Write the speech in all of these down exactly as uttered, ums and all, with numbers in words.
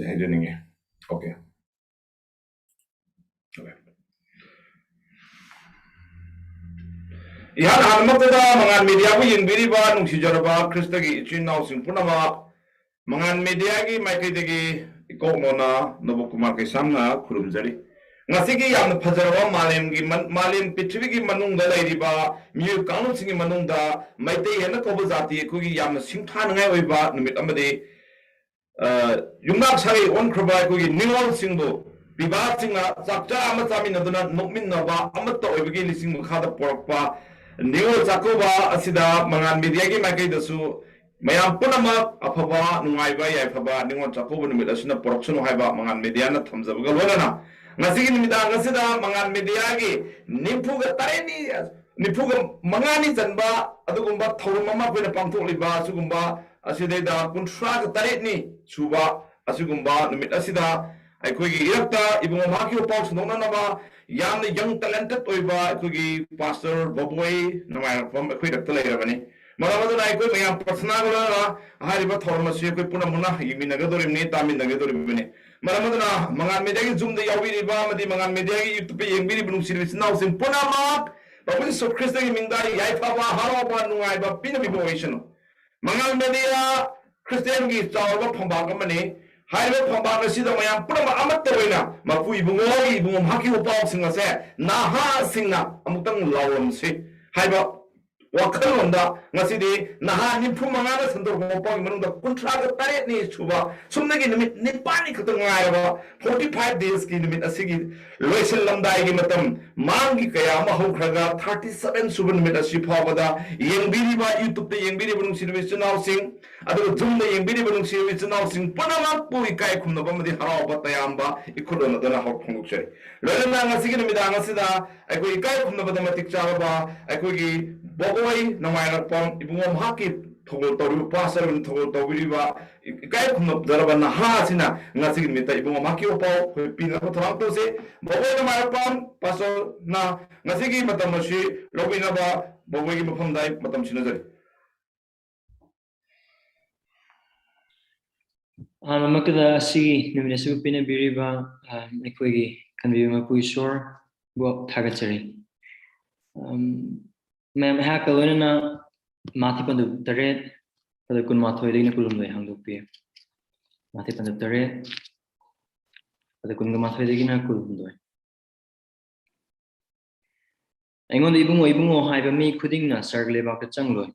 ꯍꯥꯏꯖꯅꯤꯡꯉꯤ꯫ Okay꯫ Okay꯫ ꯏꯍꯥꯟ ꯍꯥꯟꯅꯃꯛꯇꯗ ꯃꯉꯥꯜ ꯃꯦꯗꯤꯌꯥꯕꯨ ꯌꯦꯡꯕꯤꯔꯤꯕ ꯅꯨꯡꯁꯤꯖꯔꯕ ꯈ꯭ꯔꯤꯁꯇꯒꯤ ꯏꯆꯤꯟ ꯏꯅꯥꯎꯁꯤꯡ ꯄꯨꯝꯅꯃꯛ, ꯃꯉꯥꯜ ꯃꯦꯗꯤꯌꯥꯒꯤ ꯃꯥꯏꯀꯩꯗꯒꯤ ꯏꯀꯣꯛ ꯅꯣꯅ ꯅꯣꯕꯣ ꯀꯨꯃꯥꯔ ꯀꯩꯁꯥꯝꯅ ꯈꯨꯔꯨꯝꯖꯔꯤ꯫ ꯉꯁꯤꯒꯤ ꯌꯥꯝꯅ ꯐꯖꯔꯕ ꯃꯥꯂꯦꯝꯒꯤ ꯃꯟ-, ꯃꯥꯂꯦꯝ ꯄ꯭ꯔꯤꯊꯤꯕꯤꯒꯤ ꯃꯅꯨꯡꯗ ꯂꯩꯔꯤꯕ ꯃꯤꯑꯣꯏ ꯀꯥꯡꯂꯨꯞꯁꯤꯡꯒꯤ ꯃꯅꯨꯡꯗ ꯃꯩꯇꯩ ꯍꯥꯏꯅ ꯀꯧꯕ ꯖꯥꯇꯤ ꯑꯩꯈꯣꯏꯒꯤ ꯌꯥꯝꯅ ꯁꯤꯡꯊꯥꯅꯤꯡꯉꯥꯏ ꯑꯣꯏꯕ ꯅꯨꯃꯤꯠ ꯑꯃꯗꯤ ꯑ, ꯌꯨꯝꯅꯥꯛ ꯁꯥꯒꯩ ꯑꯣꯟꯈ꯭ꯔꯕ ꯑꯩꯈꯣꯏꯒꯤ ꯅꯤꯉꯣꯜꯁꯤꯡꯕꯨ ꯄꯤꯕꯥꯁꯤꯡꯅ ꯆꯥꯛ ꯆꯔꯥ ꯑꯃ ꯆꯥꯃꯤꯟꯅꯗꯨꯅ ꯅꯣꯛꯃꯤꯟꯅꯕ ꯑꯃꯠꯇ ꯑꯣꯏꯕꯒꯤ ꯂꯤꯁꯤꯡ ꯃꯈꯥꯗ ꯄꯣꯔꯛꯄ ꯅꯤꯉꯣꯜ ꯆꯥꯛꯀꯧꯕ ꯑꯁꯤꯗ ꯃꯉꯥꯜ ꯃꯦꯗꯤꯌꯥꯒꯤ ꯃꯥꯏꯀꯩꯗꯁꯨ ꯃꯌꯥꯝ ꯄꯨꯝꯅꯃꯛ ꯑꯐꯕ, ꯅꯨꯡꯉꯥꯏꯕ, ꯌꯥꯏꯐꯕ ꯅꯤꯉꯣꯜ ꯆꯥꯛꯀꯧꯕ ꯅꯨꯃꯤꯠ ꯑꯁꯤꯅ ꯄꯨꯔꯛꯁꯅꯨ ꯍꯥꯏꯕ ꯃꯉꯥꯜ ꯃꯦꯗꯤꯌꯥꯅ ꯊꯝꯖꯕꯒ ꯂꯣꯏꯅꯅ, ꯉꯁꯤꯒꯤ ꯅꯨꯃꯤꯗꯥꯡ ꯑꯁꯤꯗ ꯃꯉꯥꯜ ꯃꯦꯗꯤꯌꯥꯒꯤ ꯅꯤꯐꯨꯒ ꯇꯔꯦꯠꯅꯤ, ꯅꯤꯐꯨꯒ ꯃꯉꯥꯅꯤ ꯆꯟꯕ ꯑꯗꯨꯒꯨꯝꯕ ꯊꯧꯔꯝ ꯑꯃ ꯑꯩꯈꯣꯏꯅ ꯄꯥꯡꯊꯣꯛꯂꯤꯕ ꯑꯁꯤꯒꯨꯝꯕ ꯑꯁꯤꯗꯩꯗ ꯀꯨꯟꯊ꯭ꯔꯥꯒ ꯇꯔꯦꯠꯅꯤ ꯁꯨꯕ ꯑꯁꯤꯒꯨꯝꯕ ꯅꯨꯃꯤꯠ ꯑꯁꯤꯗ ꯑꯩꯈꯣꯏꯒꯤ ꯏꯔꯛꯇ ꯏꯕꯨꯡꯉꯣ ꯃꯍꯥꯛꯀꯤ ꯄꯥꯎ ꯁꯟꯗꯣꯛꯅꯅꯕ ꯌꯥꯝꯅ young talented ꯑꯣꯏꯕ ꯑꯩꯈꯣꯏꯒꯤ Pastor ꯕꯣꯕꯣꯏ ꯅꯃꯥꯏꯔꯛꯄꯝ ꯑꯩꯈꯣꯏ ꯏꯔꯛꯇ ꯂꯩꯔꯕꯅꯤ꯫ ꯃꯔꯝ ꯑꯗꯨꯅ ꯑꯩꯈꯣꯏ ꯃꯌꯥꯝ ꯄ꯭ꯔꯊꯅꯥꯒ ꯂꯣꯏꯅꯅ ꯍꯥꯏꯔꯤꯕ ꯊꯧꯔꯝ ꯑꯁꯤ ꯑꯩꯈꯣꯏ ꯄꯨꯝꯅꯃꯛꯅ ꯌꯦꯡꯃꯤꯟꯅꯒꯗꯧꯔꯤꯕꯅꯤ, ꯇꯥꯃꯤꯟꯅꯒꯗꯧꯔꯤꯕꯅꯤ꯫ ꯃꯔꯝ ꯑꯗꯨꯅ ꯃꯉꯥꯜ ꯃꯦꯗꯤꯌꯥꯒꯤ Zoomꯗ ꯌꯥꯎꯕꯤꯔꯤꯕ ꯑꯃꯗꯤ ꯃꯉꯥꯜ ꯃꯦꯗꯤꯌꯥꯒꯤ YouTubeꯇ ꯌꯦꯡꯕꯤꯔꯤꯕ ꯅꯨꯡꯁꯤꯔꯕ ꯏꯆꯤꯟ ꯏꯅꯥꯎꯁꯤꯡ ꯄꯨꯝꯅꯃꯛ ꯄ꯭ꯔꯚꯨ ꯌꯤꯁꯨ ꯈ꯭ꯔꯤꯁꯇꯒꯤ ꯃꯤꯡꯗ ꯌꯥꯏꯐꯕ, ꯍꯔꯥꯎꯕ, ꯅꯨꯡꯉꯥꯏꯕ ꯄꯤꯅꯕꯤꯕ ꯑꯣꯏꯁꯅꯨ꯫ ꯃꯉꯥꯜ ꯃꯦꯗꯤꯌꯥ ꯈ꯭ꯔꯤꯁꯇꯤꯌꯥꯟꯒꯤ ꯆꯥꯎꯔꯕ ꯐꯝꯕꯥꯛ ꯑꯃꯅꯤ꯫ ꯍꯥꯏꯔꯤꯕ ꯐꯝꯕꯥꯛ ꯑꯁꯤꯗ ꯃꯌꯥꯝ ꯄꯨꯝꯅꯃꯛ ꯑꯃꯠꯇ ꯑꯣꯏꯅ ꯃꯄꯨ ꯏꯕꯨꯡꯉꯣꯒꯤ ꯏꯕꯨꯡꯉꯣ ꯃꯍꯥꯛꯀꯤ ꯎꯄꯥꯜꯁꯤꯡ ꯑꯁꯦ ꯅꯍꯥꯁꯤꯡꯅ ꯑꯃꯨꯛꯇꯪ ꯂꯥꯎꯔꯝꯁꯤ ꯍꯥꯏꯕ ꯋꯥꯈꯜꯂꯣꯟꯗ ꯉꯁꯤꯗꯤ ꯅꯍꯥ ꯅꯤꯐꯨ ꯃꯉꯥꯅ ꯁꯟꯗꯣꯔꯛꯄ ꯃꯄꯥꯒꯤ ꯃꯅꯨꯡꯗ ꯀꯨꯟꯊ꯭ꯔꯥꯒ ꯇꯔꯦꯠꯅꯤ ꯁꯨꯕ ꯁꯨꯞꯅꯒꯤ ꯅꯨꯃꯤꯠ ꯅꯤꯄꯥꯜꯅꯤ ꯈꯛꯇ ꯉꯥꯏꯔꯕ forty five daysꯀꯤ ꯅꯨꯃꯤꯠ ꯑꯁꯤꯒꯤ ꯂꯣꯏꯁꯤꯜꯂꯝꯗꯥꯏꯒꯤ ꯃꯇꯝ ꯃꯥꯡꯒꯤ ꯀꯌꯥ ꯑꯃ ꯍꯧꯈ꯭ꯔꯒ thirty seven ꯁꯨꯕ ꯅꯨꯃꯤꯠ ꯑꯁꯤ ꯐꯥꯎꯕꯗ ꯌꯦꯡꯕꯤꯔꯤꯕ, YouTubeꯇ ꯌꯦꯡꯕꯤꯔꯤꯕ ꯅꯨꯡꯁꯤꯔꯕ ꯏꯆꯤꯟ ꯏꯅꯥꯎꯁꯤꯡ, ꯑꯗꯨꯒ Zoomꯗ ꯌꯦꯡꯕꯤꯔꯤꯕ ꯅꯨꯡꯁꯤꯔꯕ ꯏꯆꯤꯟ ꯏꯅꯥꯎꯁꯤꯡ ꯄꯨꯝꯅꯃꯛꯄꯨ ꯏꯀꯥꯏ ꯈꯨꯝꯅꯕ ꯑꯃꯗꯤ ꯍꯔꯥꯎꯕ ꯇꯌꯥꯝꯕ ꯏꯈꯨꯠ ꯍꯣꯟꯗꯨꯅ ꯍꯧ-, ꯐꯣꯡꯗꯣꯛꯆꯔꯤ꯫ ꯂꯣꯏꯅꯅ ꯉꯁꯤꯒꯤ ꯅꯨꯃꯤꯗꯥꯡ ꯑꯁꯤꯗ ꯑꯩꯈꯣꯏ ꯏꯀꯥꯏ ꯈꯨꯝꯅꯕꯗ ꯃꯇꯤꯛ ꯆꯥꯔꯕ ꯑꯩꯈꯣꯏꯒꯤ ꯕꯣꯕꯣꯏ ꯅꯣꯡꯃꯥꯏꯔꯛꯄꯝ ꯏꯕꯨꯡꯉꯣ ꯃꯍꯥꯛꯀꯤ ꯊꯧꯒꯜ ꯇꯧꯔꯤꯕ, ꯄꯥꯁꯇꯔ ꯑꯣꯏꯅ ꯊꯧꯒꯜ ꯇꯧꯕꯤꯔꯤꯕ ꯏꯀꯥꯏ ꯈꯨꯝꯅꯖꯔꯕ ꯅꯍꯥ ꯑꯁꯤꯅ ꯉꯁꯤꯒꯤ ꯅꯨꯃꯤꯠꯇ ꯏꯕꯨꯡꯉꯣ ꯃꯍꯥꯛꯀꯤ ꯎꯄꯥꯎ ꯑꯩꯈꯣꯏ ꯄꯤꯅꯕ ꯊꯧꯔꯥꯡ ꯇꯧꯁꯤ꯫ ꯕꯣꯕꯣꯏ ꯅꯣꯡꯃꯥꯏꯔꯛꯄꯝ ꯄꯥꯁꯇꯔꯅ ꯉꯁꯤꯒꯤ ꯃꯇꯝ ꯑꯁꯤ ꯂꯧꯕꯤꯅꯕ ꯕꯣꯕꯣꯏꯒꯤ ꯃꯐꯝꯗ ꯑꯩ ꯃꯇꯝ ꯁꯤꯟꯅꯖꯔꯤ꯫ ꯑꯍꯥꯟꯕꯃꯛꯇꯗ ꯑꯁꯤꯒꯤ ꯅꯨꯃꯤꯠ ꯑꯁꯤꯕꯨ ꯄꯤꯅꯕꯤꯔꯤꯕ, ꯑ, ꯑꯩꯈꯣꯏꯒꯤ ꯀꯟꯕꯤꯕ ꯃꯄꯨ ꯏꯁꯣꯔꯕꯨ ꯊꯥꯒꯠꯆꯔꯤ꯫ ꯑꯝ, ꯃꯌꯥꯝ ꯑꯩꯍꯥꯛꯀ ꯂꯣꯏꯅꯅ ꯃꯥꯊꯤ ꯄꯟꯗꯨꯞ ꯇꯔꯦꯠ, ꯑꯗ ꯀꯨꯟꯃꯥꯊꯣꯏꯗꯒꯤꯅ ꯀꯨꯟꯍꯨꯝꯗꯣꯏ ꯍꯥꯡꯗꯣꯛꯄꯤꯌꯨ꯫ ꯃꯥꯊꯤ ꯄꯟꯗꯨꯞ ꯇꯔꯦꯠ, ꯑꯗ ꯀꯨꯟꯒ ꯃꯥꯊꯣꯏꯗꯒꯤꯅ ꯀꯨꯟꯍꯨꯝꯗꯣꯏ꯫ ꯑꯩꯉꯣꯟꯗ "ꯏꯕꯨꯡꯉꯣ, ꯏꯕꯨꯡꯉꯣ" ꯍꯥꯏꯕ ꯃꯤ ꯈꯨꯗꯤꯡꯅ ꯁꯔꯒ ꯂꯩꯕꯥꯛꯇ ꯆꯪꯂꯣꯏ,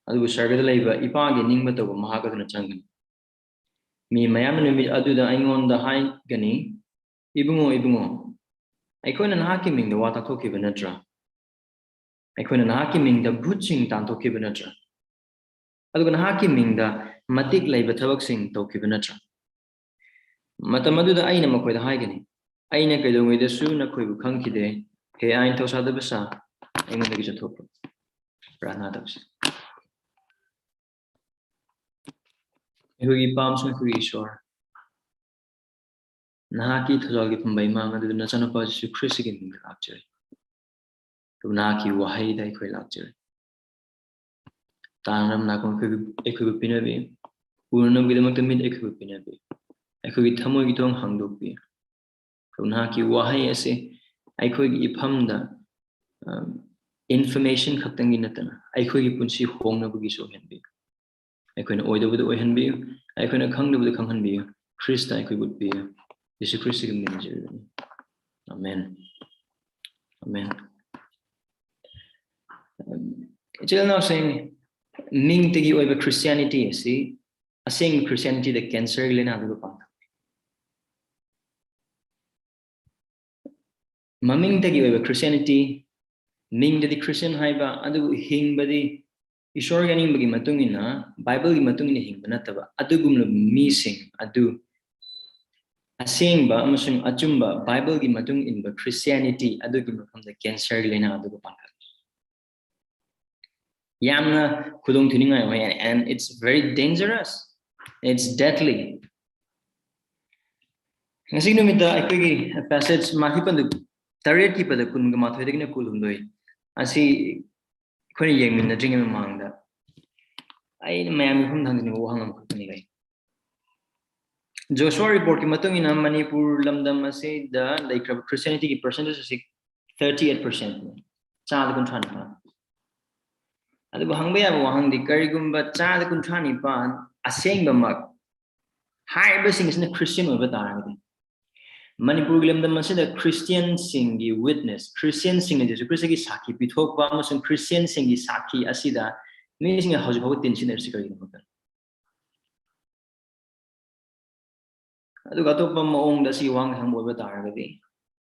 ꯑꯗꯨꯕꯨ ꯁꯔꯒꯗ ꯂꯩꯕ ꯏꯄꯥꯒꯤ ꯅꯤꯡꯕ ꯇꯧꯕ ꯃꯍꯥꯛ ꯑꯗꯨꯅ ꯆꯪꯒꯅꯤ꯫ ꯃꯤ ꯃꯌꯥꯝꯅ ꯅꯨꯃꯤꯠ ꯑꯗꯨꯗ ꯑꯩꯉꯣꯟꯗ ꯍꯥꯏꯒꯅꯤ, "ꯏꯕꯨꯡꯉꯣ, ꯏꯕꯨꯡꯉꯣ, ꯑꯩꯈꯣꯏꯅ ꯅꯍꯥꯛꯀꯤ ꯃꯤꯡꯗ ꯋꯥ ꯇꯥꯊꯣꯛꯈꯤꯕ ꯅꯠꯇ꯭ꯔꯥ? ꯑꯩꯈꯣꯏꯅ ꯅꯍꯥꯛꯀꯤ ꯃꯤꯡꯗ ꯚꯨꯠꯁꯤꯡ ꯇꯥꯟꯊꯣꯛꯈꯤꯕ ꯅꯠꯇ꯭ꯔꯥ? ꯑꯗꯨꯒ ꯅꯍꯥꯛꯀꯤ ꯃꯤꯡꯗ ꯃꯇꯤꯛ ꯂꯩꯕ ꯊꯕꯛꯁꯤꯡ ꯇꯧꯈꯤꯕ ꯅꯠꯇ꯭ꯔꯥ?" ꯃꯇꯝ ꯑꯗꯨꯗ ꯑꯩꯅ ꯃꯈꯣꯏꯗ ꯍꯥꯏꯒꯅꯤ, "ꯑꯩꯅ ꯀꯩꯗꯧꯉꯩꯗꯁꯨ ꯅꯈꯣꯏꯕꯨ ꯈꯪꯈꯤꯗꯦ꯫ ꯍꯦ ꯑꯥꯏꯟ ꯊꯧꯁꯥꯗꯕ ꯁꯥ, ꯑꯩꯉꯣꯟꯗꯒꯤ ꯆꯠꯊꯣꯛꯄ꯫" ꯄ꯭ꯔꯥꯔꯊꯅꯥ ꯇꯧꯁꯤ꯫ ꯑꯩꯈꯣꯏꯒꯤ ꯏꯄꯥ ꯑꯃꯁꯨꯡ ꯑꯩꯈꯣꯏꯒꯤ ꯏꯁꯣꯔ, ꯅꯍꯥꯛꯀꯤ ꯊꯧꯖꯥꯜꯒꯤ ꯐꯝꯕꯥꯜ ꯃꯥꯡ ꯑꯗꯨꯗ ꯅꯆꯥꯅꯨꯄꯥ ꯖꯤꯁꯨ ꯈ꯭ꯔꯤꯁꯇꯒꯤ ꯃꯤꯡꯗ ꯂꯥꯛꯆꯔꯤ꯫ ꯑꯗꯨꯒ ꯅꯍꯥꯛꯀꯤ ꯋꯥꯍꯩꯗ ꯑꯩꯈꯣꯏ ꯂꯥꯛꯆꯔꯤ꯫ ꯇꯥꯡꯅꯕ ꯅꯥꯀꯣꯡ ꯑꯩꯈꯣꯏꯕꯨ, ꯑꯩꯈꯣꯏꯕꯨ ꯄꯤꯅꯕꯤꯌꯨ꯫ ꯎꯅꯅꯕꯒꯤꯗꯃꯛꯇ ꯃꯤꯠ ꯑꯩꯈꯣꯏꯕꯨ ꯄꯤꯅꯕꯤꯌꯨ꯫ ꯑꯩꯈꯣꯏꯒꯤ ꯊꯃꯣꯏꯒꯤ ꯊꯣꯡ ꯍꯥꯡꯗꯣꯛꯄꯤꯌꯨ꯫ ꯑꯗꯨꯒ ꯅꯍꯥꯛꯀꯤ ꯋꯥꯍꯩ ꯑꯁꯤ ꯑꯩꯈꯣꯏꯒꯤ ꯏꯐꯝꯗ, ꯑꯝ, information ꯈꯛꯇꯪꯒꯤ ꯅꯠꯇꯅ ꯑꯩꯈꯣꯏꯒꯤ ꯄꯨꯟꯁꯤ ꯍꯣꯡꯅꯕꯒꯤꯁꯨ ꯑꯣꯏꯍꯟꯕꯤꯌꯨ꯫ ꯑꯩꯈꯣꯏꯅ ꯑꯣꯏꯗꯕꯗꯨ ꯑꯣꯏꯍꯟꯕꯤꯌꯨ, ꯑꯩꯈꯣꯏꯅ ꯈꯪꯗꯕꯗꯨ ꯈꯪꯍꯟꯕꯤꯌꯨ꯫ ꯈ꯭ꯔꯤꯁꯇ ꯑꯩꯈꯣꯏ ꯎꯠꯄꯤꯌꯨ꯫ ꯌꯦꯁꯨ ꯈ꯭ꯔꯤꯁꯇꯒꯤ ꯃꯤꯡ ꯅꯤꯖꯔꯤꯕꯅꯤ꯫ ꯑꯃꯦꯟ꯫ ꯑꯃꯦꯟ꯫ ꯏꯆꯤꯜ ꯏꯅꯥꯎꯁꯤꯡ, ꯃꯤꯡꯇꯒꯤ ꯑꯣꯏꯕ Christianity ꯑꯁꯤ ꯑꯁꯦꯡꯕ Christianityꯗ cancerꯒꯤ ꯂꯥꯏꯅꯥꯗꯨꯒ ꯄꯥꯡꯊꯣꯛꯏ꯫ ꯃꯃꯤꯡꯇꯒꯤ ꯑꯣꯏꯕ Christianity, ꯃꯤꯡꯗꯗꯤ Christian ꯍꯥꯏꯕ, ꯑꯗꯨꯕꯨ ꯍꯤꯡꯕꯗꯤ ꯏꯁꯣꯔꯒꯤ ꯑꯅꯤꯡꯕꯒꯤ ꯃꯇꯨꯡ ꯏꯟꯅ, ꯕꯥꯏꯕꯜꯒꯤ ꯃꯇꯨꯡ ꯏꯟꯅ ꯍꯤꯡꯕ ꯅꯠꯇꯕ ꯑꯗꯨꯒꯨꯝꯂꯕ ꯃꯤꯁꯤꯡ ꯑꯗꯨ ꯑꯁꯦꯡꯕ ꯑꯃꯁꯨꯡ ꯑꯆꯨꯝꯕ ꯕꯥꯏꯕꯜꯒꯤ ꯃꯇꯨꯡ ꯏꯟꯕ Christianity ꯑꯗꯨꯒꯤ ꯃꯐꯝꯗ cancerꯒꯤ ꯂꯥꯏꯅꯥ ꯑꯗꯨꯒ ꯄꯥꯡꯈꯠꯂꯤ꯫ ꯌꯥꯝꯅ ꯈꯨꯗꯣꯡꯊꯤꯅꯤꯡꯉꯥꯏ ꯑꯣꯏ, and it's very dangerous, it's deadly꯫ ꯉꯁꯤ ꯅꯨꯃꯤꯠꯇ ꯑꯩꯈꯣꯏꯒꯤ passage ꯃꯥꯊꯤ ꯄꯟꯗꯨꯞ ꯇꯔꯦꯠꯀꯤ ꯄꯗ ꯀꯨꯟꯒ ꯃꯥꯊꯣꯏꯗꯒꯤꯅ ꯀꯨꯟꯍꯨꯝꯗꯣꯏ ꯑꯁꯤ ꯑꯩꯈꯣꯏꯅ ꯌꯦꯡꯃꯤꯟꯅꯗ꯭ꯔꯤꯉꯩ ꯃꯃꯥꯡꯗ ꯑꯩꯅ ꯃꯌꯥꯝꯒꯤ ꯃꯐꯝꯗ ꯍꯪꯖꯅꯤꯡꯕ ꯋꯥꯍꯪ ꯑꯃꯈꯛꯇꯪ ꯂꯩ꯫ Joshua reportꯀꯤ ꯃꯇꯨꯡ ꯏꯟꯅ ꯃꯅꯤꯄꯨꯔ ꯂꯝꯗꯝ ꯑꯁꯤꯗ ꯂꯩꯈ꯭ꯔꯕ Christianityꯒꯤ percentage ꯑꯁꯤ thirty eight percentꯅꯤ, ꯆꯥꯗ ꯀꯨꯟꯊ꯭ꯔꯥ ꯅꯤꯄꯥꯟ꯫ ꯑꯗꯨꯕꯨ ꯍꯪꯕ ꯌꯥꯕ ꯋꯥꯍꯪꯗꯤ, ꯀꯔꯤꯒꯨꯝꯕ ꯆꯥꯗ ꯀꯨꯟꯊ꯭ꯔꯥ ꯅꯤꯄꯥꯟ ꯑꯁꯦꯡꯕꯃꯛ ꯍꯥꯏꯔꯤꯕꯁꯤꯡ ꯑꯁꯤꯅ Christian ꯑꯣꯏꯕ ꯇꯥꯔꯒꯗꯤ, ꯃꯅꯤꯄꯨꯔꯒꯤ ꯂꯝꯗꯝ ꯑꯁꯤꯗ Christianꯁꯤꯡꯒꯤ witness, Christianꯁꯤꯡꯅ ꯖꯤꯁꯨ ꯈ꯭ꯔꯤꯁꯇꯒꯤ ꯁꯥꯈꯤ ꯄꯤꯊꯣꯛꯄ ꯑꯃꯁꯨꯡ Christianꯁꯤꯡꯒꯤ ꯁꯥꯈꯤ ꯑꯁꯤꯗ ꯃꯤꯁꯤꯡꯅ ꯍꯧꯖꯤꯛ ꯐꯥꯎꯕ ꯇꯤꯟꯁꯤꯟꯅꯔꯤꯁꯤ ꯀꯔꯤꯒꯤꯗꯃꯛꯇ? ꯑꯗꯨꯒ ꯑꯇꯣꯞꯄ ꯃꯑꯣꯡꯗ ꯑꯁꯤꯒꯤ ꯋꯥꯍꯪ ꯍꯪꯕ ꯑꯣꯏꯕ ꯇꯥꯔꯒꯗꯤ,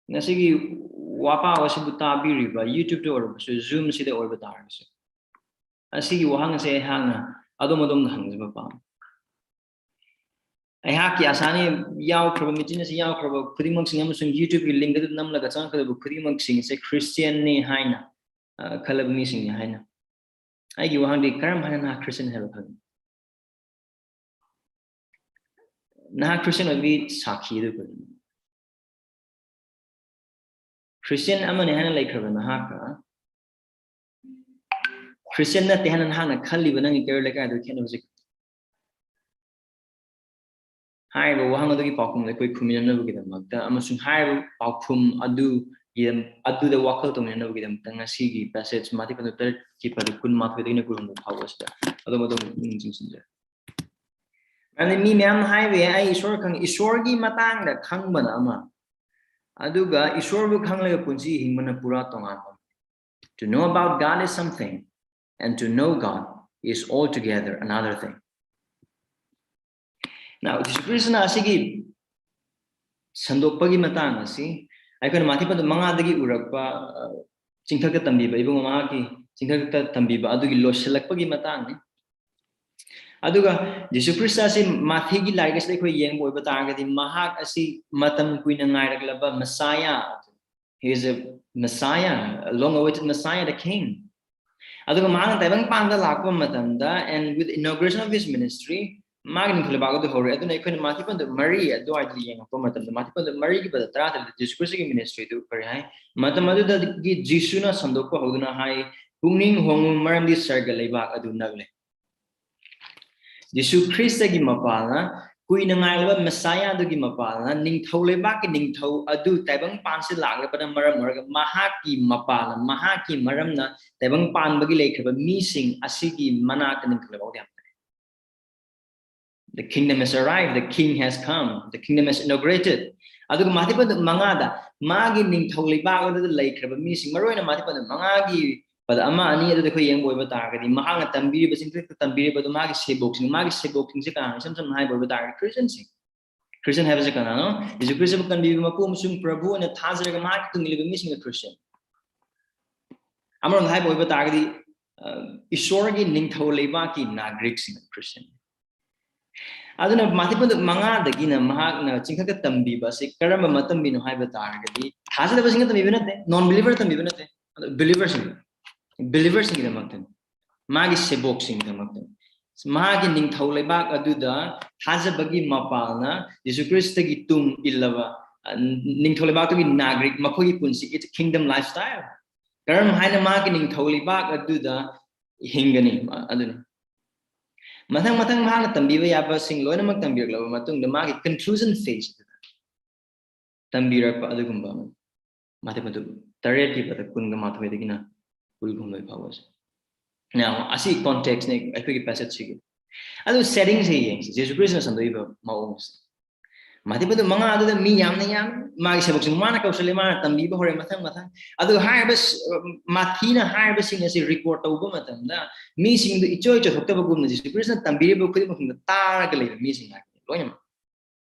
ꯉꯁꯤꯒꯤ ꯋꯥꯄꯥꯎ ꯑꯁꯤꯕꯨ ꯇꯥꯕꯤꯔꯤꯕ YouTubeꯇ ꯑꯣꯏꯔꯕꯁꯨ, Zoomꯁꯤꯗ ꯑꯣꯏꯕ ꯇꯥꯔꯒꯁꯨ, ꯑꯁꯤꯒꯤ ꯋꯥꯍꯪ ꯑꯁꯦ ꯑꯩꯍꯥꯛꯅ ꯑꯗꯣꯝ ꯑꯗꯣꯝꯗ ꯍꯪꯖꯕ ꯄꯥꯝꯃꯤ꯫ ꯑꯩꯍꯥꯛꯀꯤ ꯑꯁꯥꯅꯤ ꯌꯥꯎꯈ꯭ꯔꯕ, ꯃꯦꯆꯤꯟ ꯑꯁꯤ ꯌꯥꯎꯈ꯭ꯔꯕ ꯈꯨꯗꯤꯡꯃꯛꯁꯤꯡ ꯑꯃꯁꯨꯡ YouTubeꯀꯤ link ꯑꯗꯨ ꯅꯝꯂꯒ ꯆꯪꯉꯛꯀꯗꯕ ꯈꯨꯗꯤꯡꯃꯛꯁꯤꯡ ꯑꯁꯦ Christianꯅꯤ ꯍꯥꯏꯅ, ꯑ, ꯈꯜꯂꯕ ꯃꯤꯁꯤꯡꯅꯤ ꯍꯥꯏꯅ꯫ ꯑꯩꯒꯤ ꯋꯥꯍꯪꯗꯤ, ꯀꯔꯝ ꯍꯥꯏꯅ ꯅꯍꯥꯛ Christian ꯍꯥꯏꯕ ꯈꯪꯏ? ꯅꯍꯥꯛ Christian ꯑꯣꯏꯕꯒꯤ ꯁꯥꯈꯤ ꯑꯗꯨ ꯀꯔꯤꯅꯣ? Christian ꯑꯃꯅꯤ ꯍꯥꯏꯅ ꯂꯩꯈ꯭ꯔꯕ ꯅꯍꯥꯛꯀ Christian ꯅꯠꯇꯦ ꯍꯥꯏꯅ ꯅꯍꯥꯛꯅ ꯈꯜꯂꯤꯕ ꯅꯪꯒꯤ career ꯂꯩꯀꯥꯏ ꯑꯗꯨ ꯈꯦꯠꯅꯕꯁꯤ? ꯍꯥꯏꯔꯤꯕ ꯋꯥꯍꯪ ꯑꯗꯨꯒꯤ ꯄꯥꯎꯈꯨꯝꯗ ꯑꯩꯈꯣꯏ ꯈꯨꯝꯃꯤꯟꯅꯅꯕꯒꯤꯗꯃꯛꯇ ꯑꯃꯁꯨꯡ ꯍꯥꯏꯔꯤꯕ ꯄꯥꯎꯈꯨꯝ ꯑꯗꯨꯒꯤ, ꯑꯗꯨꯗ ꯋꯥꯈꯜ ꯇꯧꯃꯤꯟꯅꯅꯕꯒꯤꯗꯃꯛꯇ ꯉꯁꯤꯒꯤ passage ꯃꯥꯊꯤ ꯄꯟꯗꯨ ꯇꯔꯦꯠꯀꯤ ꯄꯗꯨ ꯀꯨꯟꯃꯥꯊꯣꯏꯗꯒꯤꯅ ꯀꯨꯟꯍꯨꯝꯗꯣꯏ ꯐꯥꯎꯕ ꯑꯁꯤꯗ ꯑꯗꯣꯝ ꯑꯗꯣꯝ ꯄꯨꯛꯅꯤꯡ ꯆꯤꯡꯁꯤꯟꯖꯔꯤ꯫ ꯃꯔꯝꯗꯤ ꯃꯤ ꯃꯌꯥꯝꯅ ꯍꯥꯏꯕ ꯌꯥꯏ, "ꯑꯩ ꯏꯁꯣꯔ ꯈꯪꯉꯤ꯫" ꯏꯁꯣꯔꯒꯤ ꯃꯇꯥꯡꯗ ꯈꯪꯕꯅ ꯑꯃ, ꯑꯗꯨꯒ ꯏꯁꯣꯔꯕꯨ ꯈꯪꯂꯒ ꯄꯨꯟꯁꯤ ꯍꯤꯡꯕꯅ ꯄꯨꯔꯥ ꯇꯣꯉꯥꯟꯕ ꯑꯃ꯫ To know about God is something, and to know God is altogether another thing. Now, ꯖꯤꯁꯨ ꯈ꯭ꯔꯤꯁꯇꯅ ꯑꯁꯤꯒꯤ ꯁꯟꯗꯣꯛꯄꯒꯤ ꯃꯇꯥꯡ ꯑꯁꯤ ꯑꯩꯈꯣꯏꯅ ꯃꯥꯊꯤ ꯄꯟꯗꯨ ꯃꯉꯥꯗꯒꯤ ꯎꯔꯛꯄ, ꯑ, ꯆꯤꯡꯊꯛꯇ ꯇꯝꯕꯤꯕ, ꯏꯕꯨꯡꯉꯣ ꯃꯍꯥꯛꯀꯤ ꯆꯤꯡꯊꯛꯇ ꯇꯝꯕꯤꯕ ꯑꯗꯨꯒꯤ ꯂꯣꯏꯁꯤꯜꯂꯛꯄꯒꯤ ꯃꯇꯥꯡꯅꯤ꯫ ꯑꯗꯨꯒ ꯖꯤꯁꯨ ꯈ꯭ꯔꯤꯁꯇ ꯑꯁꯤ ꯃꯥꯊꯤꯒꯤ ꯂꯥꯏꯔꯤꯛ ꯑꯁꯤꯗ ꯑꯩꯈꯣꯏ ꯌꯦꯡꯕ ꯑꯣꯏꯕ ꯇꯥꯔꯒꯗꯤ, ꯃꯍꯥꯛ ꯑꯁꯤ ꯃꯇꯝ ꯀꯨꯏꯅ ꯉꯥꯏꯔꯛꯂꯕ Messiah, he is a Messiah, a long-awaited Messiah, the King. ꯑꯗꯨꯒ ꯃꯍꯥꯛꯅ ꯇꯥꯏꯕꯪ ꯄꯥꯡꯗ ꯂꯥꯛꯄ ꯃꯇꯝꯗ, and with inauguration of his ministry, ꯃꯥꯒꯤ ꯅꯤꯡꯊꯧ ꯂꯩꯕꯥꯛ ꯑꯗꯨ ꯍꯧꯔꯦ꯫ ꯑꯗꯨꯅ ꯑꯩꯈꯣꯏꯅ ꯃꯥꯊꯤ ꯄꯟꯗꯨ ꯃꯔꯤ ꯑꯗꯨꯋꯥꯏꯗ ꯌꯦꯡꯉꯛꯄ ꯃꯇꯝꯗ, ꯃꯥꯊꯤ ꯄꯟꯗꯨ ꯃꯔꯤꯒꯤ ꯄꯗ ꯇꯔꯥꯇꯔꯦꯠꯇ ꯖꯤꯁꯨ ꯈ꯭ꯔꯤꯁꯇꯒꯤ ministry ꯑꯗꯨ ꯀꯔꯤ ꯍꯥꯏ? ꯃꯇꯝ ꯑꯗꯨꯗꯒꯤ ꯖꯤꯁꯨꯅ ꯁꯟꯗꯣꯛꯄ ꯍꯧꯗꯨꯅ ꯍꯥꯏ, "ꯄꯨꯛꯅꯤꯡ ꯍꯣꯡꯉꯨ, ꯃꯔꯝꯗꯤ ꯁꯔꯒ ꯂꯩꯕꯥꯛ ꯑꯗꯨ ꯅꯛꯂꯦ꯫" ꯖꯤꯁꯨ ꯈ꯭ꯔꯤꯁꯇꯒꯤ ꯃꯄꯥꯜꯅ ꯀꯨꯏꯅ ꯉꯥꯏꯔꯕ ꯃꯦꯁꯥꯌꯥꯗꯨꯒꯤ ꯃꯄꯥꯜꯅ, ꯅꯤꯡꯊꯧ ꯂꯩꯕꯥꯛꯀꯤ ꯅꯤꯡꯊꯧ ꯑꯗꯨ ꯇꯥꯏꯕꯪ ꯄꯥꯟꯁꯤ ꯂꯥꯛꯂꯕꯅ ꯃꯔꯝ ꯑꯣꯏꯔꯒ, ꯃꯍꯥꯛꯀꯤ ꯃꯄꯥꯜꯅ, ꯃꯍꯥꯛꯀꯤ ꯃꯔꯝꯅ ꯇꯥꯏꯕꯪ ꯄꯥꯟꯕꯒꯤ ꯂꯩꯈ꯭ꯔꯕ ꯃꯤꯁꯤꯡ ꯑꯁꯤꯒꯤ ꯃꯅꯥꯛꯇ ꯅꯤꯡꯊꯧ ꯂꯩꯕꯥꯛ ꯌꯥꯝ ꯂꯩ꯫ The kingdom has arrived, the king has come, the kingdom has inaugurated. ꯑꯗꯨꯒ ꯃꯥꯊꯤ ꯄꯟꯗꯨ ꯃꯉꯥꯗ ꯃꯥꯒꯤ ꯅꯤꯡꯊꯧ ꯂꯩꯕꯥꯛ ꯑꯗꯨꯗ ꯂꯩꯈ꯭ꯔꯕ ꯃꯤꯁꯤꯡ, ꯃꯔꯨ ꯑꯣꯏꯅ ꯃꯥꯊꯤ ꯄꯟꯗꯨ ꯃꯉꯥꯒꯤ ꯄꯗ ꯑꯃ ꯑꯅꯤ ꯑꯗꯨꯗ ꯑꯩꯈꯣꯏ ꯌꯦꯡꯕ ꯑꯣꯏꯕ ꯇꯥꯔꯒꯗꯤ, ꯃꯍꯥꯛꯅ ꯇꯝꯕꯤꯔꯤꯕꯁꯤꯡ, ꯇꯝꯕꯤꯔꯤꯕꯗꯨ ꯃꯥꯒꯤ ꯁꯦꯕꯣꯛꯁꯤꯡ, ꯃꯥꯒꯤ ꯁꯦꯕꯣꯛꯁꯤꯡꯁꯦ ꯀꯅꯥꯅꯣ? ꯏꯁꯝ ꯁꯝꯅ ꯍꯥꯏꯕ ꯑꯣꯏꯕ ꯇꯥꯔꯒꯗꯤ, ꯈ꯭ꯔꯤꯁꯇꯤꯌꯟꯁꯤꯡ꯫ ꯈ꯭ꯔꯤꯁꯇꯤꯌꯟ ꯍꯥꯏꯕꯁꯤ ꯀꯅꯥꯅꯣ? ꯖꯤꯁꯨ ꯈ꯭ꯔꯤꯁꯇꯕꯨ ꯀꯟꯕꯤꯕ ꯃꯄꯨ ꯑꯃꯁꯨꯡ ꯄ꯭ꯔꯚꯨ ꯑꯣꯏꯅ ꯊꯥꯖꯔꯒ ꯃꯍꯥꯛꯀꯤ ꯇꯨꯡ ꯏꯜꯂꯤꯕ ꯃꯤꯁꯤꯡꯅ ꯈ꯭ꯔꯤꯁꯇꯤꯌꯟ꯫ ꯑꯃꯔꯣꯝꯗ ꯍꯥꯏꯕ ꯑꯣꯏꯕ ꯇꯥꯔꯒꯗꯤ, ꯑ, ꯏꯁꯣꯔꯒꯤ ꯅꯤꯡꯊꯧ ꯂꯩꯕꯥꯛꯀꯤ ꯅꯥꯒꯔꯤꯛꯁꯤꯡꯅ ꯈ꯭ꯔꯤꯁꯇꯤꯌꯟ꯫ ꯑꯗꯨꯅ ꯃꯥꯊꯤ ꯄꯟꯗꯨ ꯃꯉꯥꯗꯒꯤꯅ ꯃꯍꯥꯛꯅ ꯆꯤꯡꯈꯠꯇ ꯇꯝꯕꯤꯕ ꯑꯁꯤ ꯀꯔꯝꯕ ꯃꯇꯝꯒꯤꯅꯣ ꯍꯥꯏꯕ ꯇꯥꯔꯒꯗꯤ, ꯊꯥꯖꯗꯕꯁꯤꯡꯅ ꯇꯝꯕꯤꯕ ꯅꯠꯇꯦ, ꯅꯣꯟ ꯕꯤꯂꯤꯚꯔ ꯇꯝꯕꯤꯕ ꯅꯠꯇꯦ, ꯑꯗꯣ ꯕꯤꯂꯤꯚꯔꯁꯤꯡ, ꯕꯤꯂꯤꯚꯔꯁꯤꯡꯒꯤꯗꯃꯛꯇꯅꯤ, ꯃꯥꯒꯤ ꯁꯦꯕꯣꯛꯁꯤꯡꯒꯤꯗꯃꯛꯇꯅꯤ꯫ ꯃꯍꯥꯛꯀꯤ ꯅꯤꯡꯊꯧ ꯂꯩꯕꯥꯛ ꯑꯗꯨꯗ ꯊꯥꯖꯕꯒꯤ ꯃꯄꯥꯜꯅ ꯖꯤꯁꯨ ꯈ꯭ꯔꯤꯁꯇꯒꯤ ꯇꯨꯡ ꯏꯜꯂꯕ, ꯑ, ꯅꯤꯡꯊꯧ ꯂꯩꯕꯥꯛꯇꯨꯒꯤ ꯅꯥꯒꯔꯤꯛ, ꯃꯈꯣꯏꯒꯤ ꯄꯨꯟꯁꯤ, it's kingdom lifestyle꯫ ꯀꯔꯝ ꯍꯥꯏꯅ ꯃꯥꯒꯤ ꯅꯤꯡꯊꯧ ꯂꯩꯕꯥꯛ ꯑꯗꯨꯗ ꯍꯤꯡꯒꯅꯤ? ꯑꯗꯨꯅꯤ꯫ ꯃꯊꯪ ꯃꯊꯪ ꯃꯍꯥꯛꯅ ꯇꯝꯕꯤꯕ ꯌꯥꯕꯁꯤꯡ ꯂꯣꯏꯅꯃꯛ ꯇꯝꯕꯤꯔꯛꯂꯕ ꯃꯇꯨꯡꯗ, ꯃꯥꯒꯤ conclusion phase ꯑꯗꯨꯗ ꯇꯝꯕꯤꯔꯛꯄ ꯑꯗꯨꯒꯨꯝꯕ ꯑꯃ꯫ ꯃꯥꯊꯤ ꯄꯟꯗꯨ ꯇꯔꯦꯠꯀꯤ ꯄꯗ ꯀꯨꯟꯒ ꯃꯥꯊꯣꯏꯗꯒꯤꯅ ꯀꯨꯟꯍꯨꯝꯗꯣꯏ ꯐꯥꯎꯕꯁꯦ꯫ Now, ꯑꯁꯤ context ꯅꯦ ꯑꯩꯈꯣꯏꯒꯤ passage ꯁꯤꯒꯤ꯫ ꯑꯗꯨ setting ꯁꯦ ꯌꯦꯡꯁꯤ, ꯖꯤꯁꯨ ꯈ꯭ꯔꯤꯁꯇꯅ ꯁꯟꯗꯣꯛꯏꯕ ꯃꯑꯣꯡꯁꯦ꯫ ꯃꯥꯊꯤ ꯄꯟꯗꯨ ꯃꯉꯥ ꯑꯗꯨꯗ ꯃꯤ ꯌꯥꯝꯅ ꯌꯥꯝ, ꯃꯥꯒꯤ ꯁꯦꯕꯣꯛꯁꯤꯡ ꯃꯥꯅ ꯀꯧꯁꯜꯂꯦ, ꯃꯥꯅ ꯇꯝꯕꯤꯕ ꯍꯧꯔꯦ ꯃꯊꯪ ꯃꯊꯪ꯫ ꯑꯗꯨ ꯍꯥꯏꯔꯤꯕ ꯁ-, ꯃꯥꯊꯤꯅ ꯍꯥꯏꯔꯤꯕꯁꯤꯡ ꯑꯁꯤ record ꯇꯧꯕ ꯃꯇꯝꯗ, ꯃꯤꯁꯤꯡꯗꯨ ꯏꯆꯣꯏ ꯆꯣꯏꯊꯣꯛꯇꯕꯒꯨꯝꯅ ꯖꯤꯁꯨ ꯈ꯭ꯔꯤꯁꯇꯅ ꯇꯝꯕꯤꯔꯤꯕ ꯈꯨꯗꯤꯡꯃꯛꯁꯤꯡꯗ ꯇꯥꯔꯒ ꯂꯩꯕ ꯃꯤꯁꯤꯡ ꯉꯥꯛꯇꯅꯤ ꯂꯣꯏꯅꯃꯛ꯫